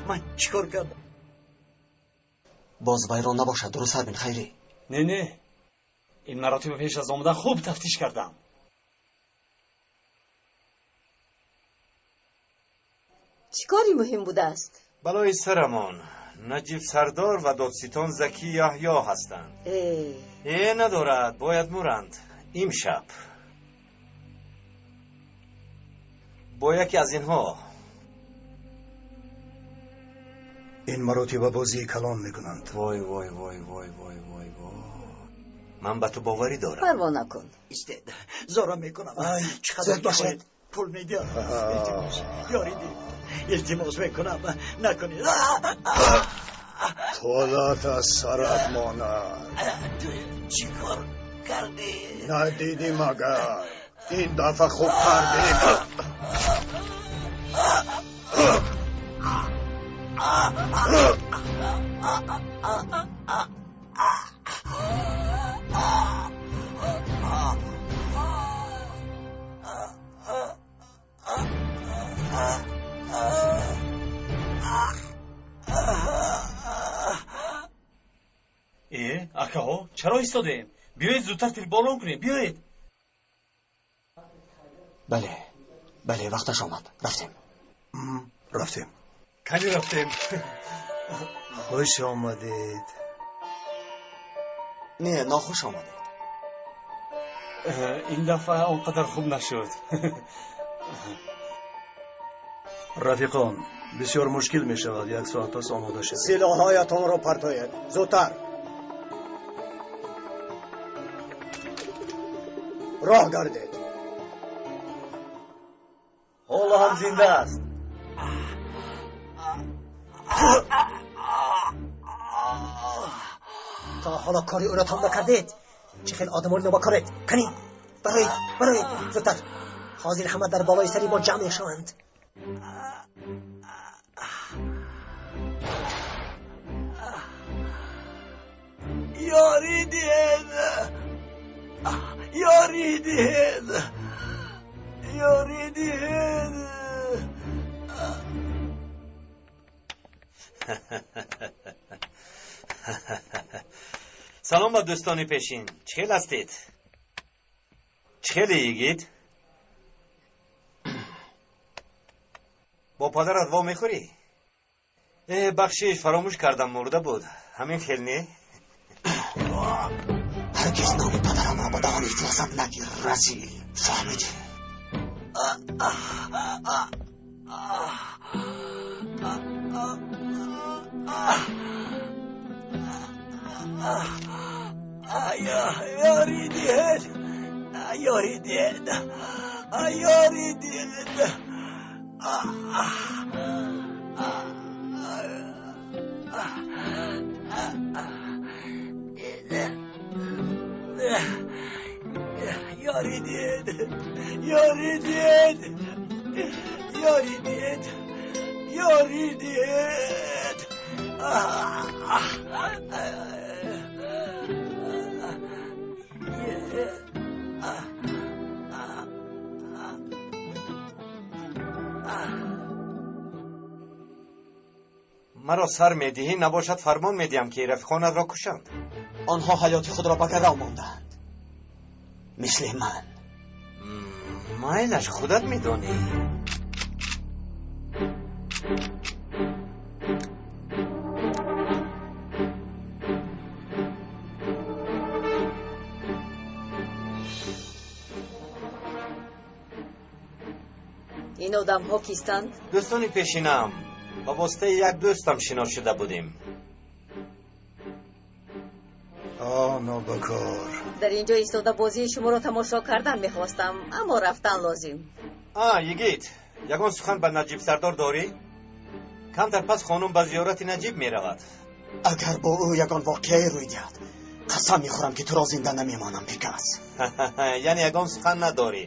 Ман чӣ кор кардам? Боз вайрон набошад, дуруст бин, Хайрӣ. Не, не, ин маротиба пеш аз омадан хуб тафтиш кардам. Чӣ кори муҳим будааст? Балои сарамон. Наҷиб Сардор ва додситон Заки Яҳё ҳастанд. Э, надорад, бояд муранд. Имшаб бо яке аз инҳо. Ин маротиба бозии калон мекунанд. Вой, вой, вой, вой, вой, вой, вой! Ман ба ту боварӣ дорам. Парво накун. Истед, зора мекунам. Чӣ қадар бошад пул медиҳам. Илтимос, ёрӣ диҳед. Илтимос мекунам, накунед. Пулат аз сарат монад. Чӣ кор кардӣ? Надидӣ магар? Ин дафъа хуб кардӣ. Акаҳо, чаро истодаем? Биёед зудтар тирборон кунем, биёед. Бале, бале, вақташ омад. Рафтем. Рафтем. Кани рафтем. Хуш омадед. Не, нохуш омадед. Ин дафъа он қадар хуб нашуд. Рафиқон, бисёр мушкил мешавад як соат пас омода шавед. Силоҳҳоятонро партоед. Зудтар. Роҳ гардед. Ҳоло ҳам зинда аст. То ҳоло кори ӯро там накардед. Чӣ хел одамони нобакоред. Канӣ, бароед, бароед, зудтар. Ҳозир ҳама дар болои сари мо ҷамъ мешаванд. Ёрӣ диҳед! Ёрӣ диҳед! Ёрӣ диҳед! Салом ба дӯстони пешин. Чӣ хел ҳастед? Чӣ хеле, йигит? Бо падарат во мехӯрӣ? Э, бахшиш, фаромӯш кардам, мурда буд. Ҳамин хел не? Ҳаргиз номи падарамро ба даҳони ифлосат нагир, разил. Фаҳмидӣ? Ёрӣ диҳед! Ёрӣ диҳед! Ёрӣ диҳед! Ёрӣ диҳед! Ёрӣ диҳед! Ёрӣ диҳед! Ёрӣ диҳед! Маро сар медиҳӣ, набошад фармон медиҳам, ки рафиқонатро кушанд. Онҳо ҳаёти худро ба гарав мондаанд. Мисли ман. Майлаш, худат медонӣ. Ин одамҳо кистанд? Дӯстони пешинам. Ба воситаи як дӯстам шинос шуда будем. О, нобакор. Дар ин ҷо истода бозии шуморо тамошо кардан мехостам, аммо рафтан лозим. А, йигит, ягон сухан ба Наҷиб сардор дорӣ? Камтар пас хонум ба зиёрати Наҷиб меравад. Агар бо ӯ ягон воқеае рӯй диҳад, қасам мехӯрам, ки туро зинда намемонам, бекас. Яъне ягон сухан надорӣ?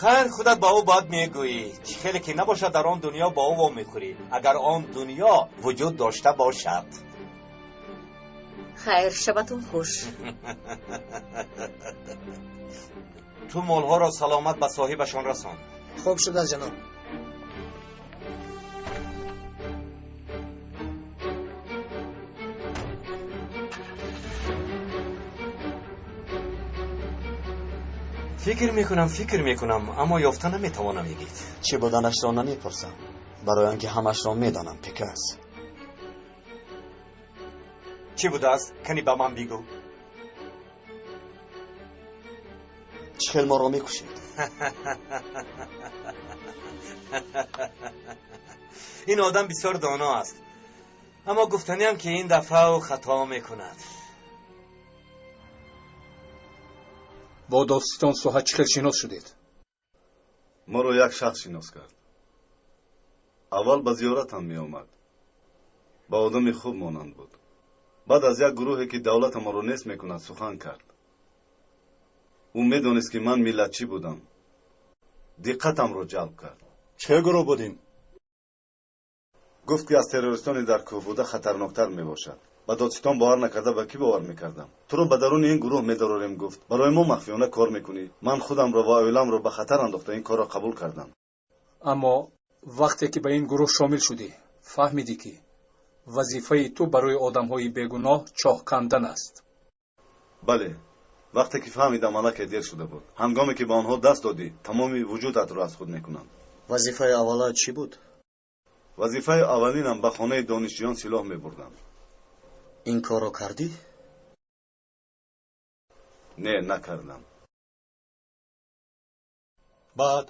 Хайр, худат ба ӯ бад мегӯӣ. Чӣ хеле ки набошад, дар он дунё бо ӯ вомехӯрӣ, агар он дунё вуҷуд дошта бошад. Хайр, шабатон хуш. Ту молҳоро саломат ба соҳибашон расон. Хуб шудааст, ҷаноб. Фикр мекунам, фикр мекунам, аммо ёфта наметавонам, йигит. Чӣ буданашро намепурсам, барои он ки ҳамашро медонам, пекас. Чӣ будааст? Кани ба ман бигӯ. Чӣ хел моро мекушед? Ин одам бисёр доно аст, аммо гуфтаниам, ки ин дафъа ӯ хато мекунад. Бо додситон Суҳа чӣ хел шинос шудед? Моро як шахс шинос кард. Аввал ба зиёратам меомад. Ба одами хуб монанд буд. Баъд аз як гурӯҳе, ки давлатамонро нест мекунад, сухан кард. Ӯ медонист, ки ман миллатчӣ будам. Диққатамро ҷалб кард. Чӣ гурӯҳ будем? Гуфт ки аз террористони дар кӯҳ буда хатарноктар мебошад. Ба додситон бовар накарда ба кӣ бовар мекардам? Туро ба даруни ин гурӯҳ медорорем, гуфт. Барои мо махфиёна кор мекунӣ. Ман худамро ва оиламро ба хатар андохта ин корро қабул кардам. Аммо вақте ки ба ин гурӯҳ шомил шудӣ, фаҳмидӣ ки вазифаи ту барои одамҳои бегуноҳ чоҳ кандан аст. Бале, вақте ки фаҳмидам, аллакай дер шуда буд. Ҳангоме ки ба онҳо даст додӣ, тамоми вуҷудатро аз худ мекунанд. Вазифаи аввалат чӣ буд? Вазифаи аввалинам ба хонаи донишҷӯён силоҳ мебурдам. Ин корро кардӣ? Не, накардам. Баъд?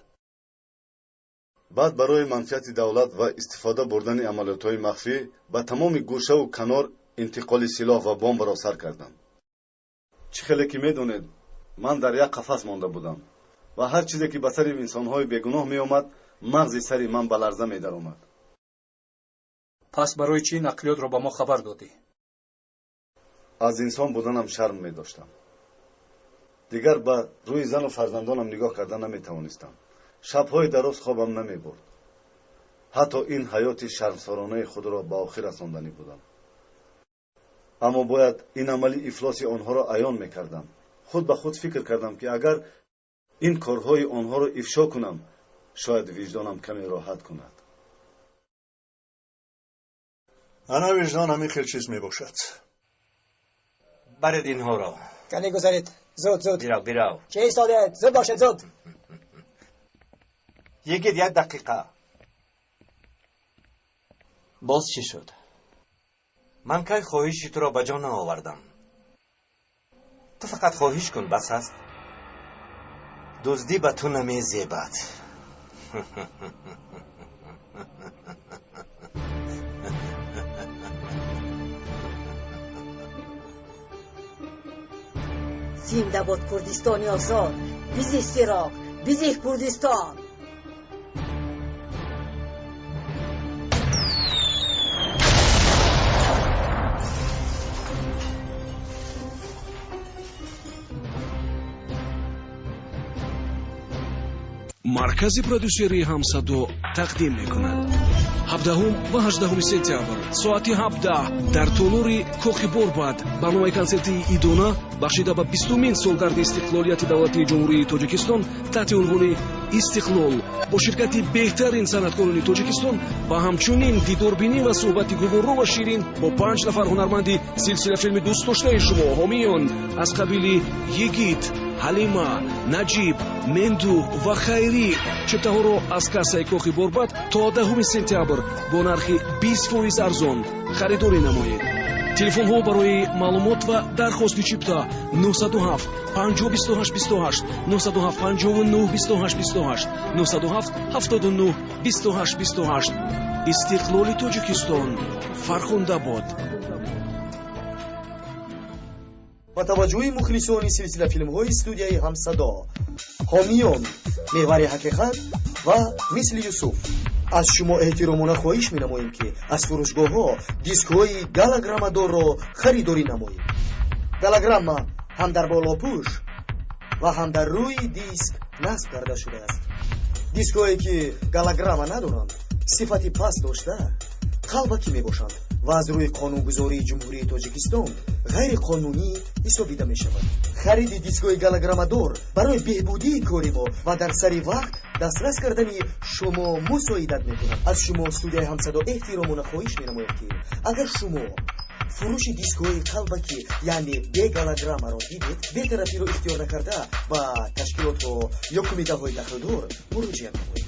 Баъд барои манфиати давлат ва истифода бурдани амалиётҳои махфӣ ба тамоми гӯшаву канор интиқоли силоҳ ва бомбаро сар кардам. Чӣ хеле ки медонед, ман дар як қафас монда будам ва ҳар чизе ки ба сари инсонҳои бегуноҳ меомад, мағзи сари ман ба ларза медаромад. Пас барои чӣ нақлиётро ба мо хабар додӣ? Аз инсон буданам шарм медоштам. Дигар ба рӯи зану фарзандонам нигоҳ карда наметавонистам. Шабҳои дароз хобам намебурд. Ҳатто ин ҳаёти шармсоронаи худро ба охир расонданӣ будам. Аммо бояд ин амали ифлоси онҳоро аён мекардам. Худ ба худ фикр кардам, ки агар ин корҳои онҳоро ифшо кунам, шояд виҷдонам каме роҳат кунад. Ана виҷдон ҳамин хел чиз мебошад. Баред инҳоро. Кане гузаред, зуд, зуд. Бирав, бирав. Чӣ истодед? Зуд бошед, зуд. Йигит, як дақиқа. Боз чӣ шуд? Ман кай хоҳиши туро ба ҷо наовардам? Ту фақат хоҳиш кун, бас аст. Дуздӣ ба ту намезебад. Зинда бод Курдистони озод! Бизиҳ Ироқ, бизиҳ Курдистон! Маркази продюсерии Ҳамсадо тақдим мекунад. 17 ва 18 сентябр соати 17 дар толори Кохи Борбад барномаи консертии идона бахшида ба 20-умин солгарди истиқлолияти давлатии Ҷумҳурии Тоҷикистон таҳти унвони Истиқлол бо ширкати беҳтарин санъаткорони Тоҷикистон ва ҳамчунин дидорбинӣ ва суҳбати гуворо ва ширин бо 5 нафар ҳунарманди силсилафилми дӯстдоштаи шумо, ҳомиён аз қабили Йигит, Ҳалима, Наҷиб, Менду ва Хайрӣ. Чиптаҳоро аз кассаи Кохи Борбад то 10 сентябр бо нархи 20% арзон харидорӣ намоед. Телефонҳо барои маълумот ва дархости чипта 907 50 28 28, 907 59 28 28, 907 79 28 28. Истиқлоли Тоҷикистон фархунда бод. Ба таваҷҷӯҳи мухлисони силсилафилмҳои студияи Ҳамсадо, ҳомиён, Меҳвари ҳақиқат ва Мисли Юсуф, аз шумо эҳтиромона хоҳиш менамоем, ки аз фурӯшгоҳҳо дискҳои галограммадорро харидорӣ намоед. Галограмма ҳам дар болопӯш ва ҳам дар рӯи диск насб карда шудааст. Дискҳое ки галограмма надоранд, сифати паст дошта, қалбакӣ мебошанд ва аз рӯи қонунгузории Ҷумҳурии Тоҷикистон ғайриқонунӣ ҳисобида мешавад. Хариди дискҳои галограммадор барои беҳбудии кори мо ва дар сари вақт дастрас кардани шумо мусоидат мекунад. Аз шумо студияи Ҳамсадо эҳтиромона хоҳиш менамояд, ки агар шумо фурӯши дискҳои қалбакӣ, яъне бегалограммаро дидед, бетарафиро ихтиёр накарда ба ташкилотҳо ё кумитаҳои дахлдор муроҷиат намоед.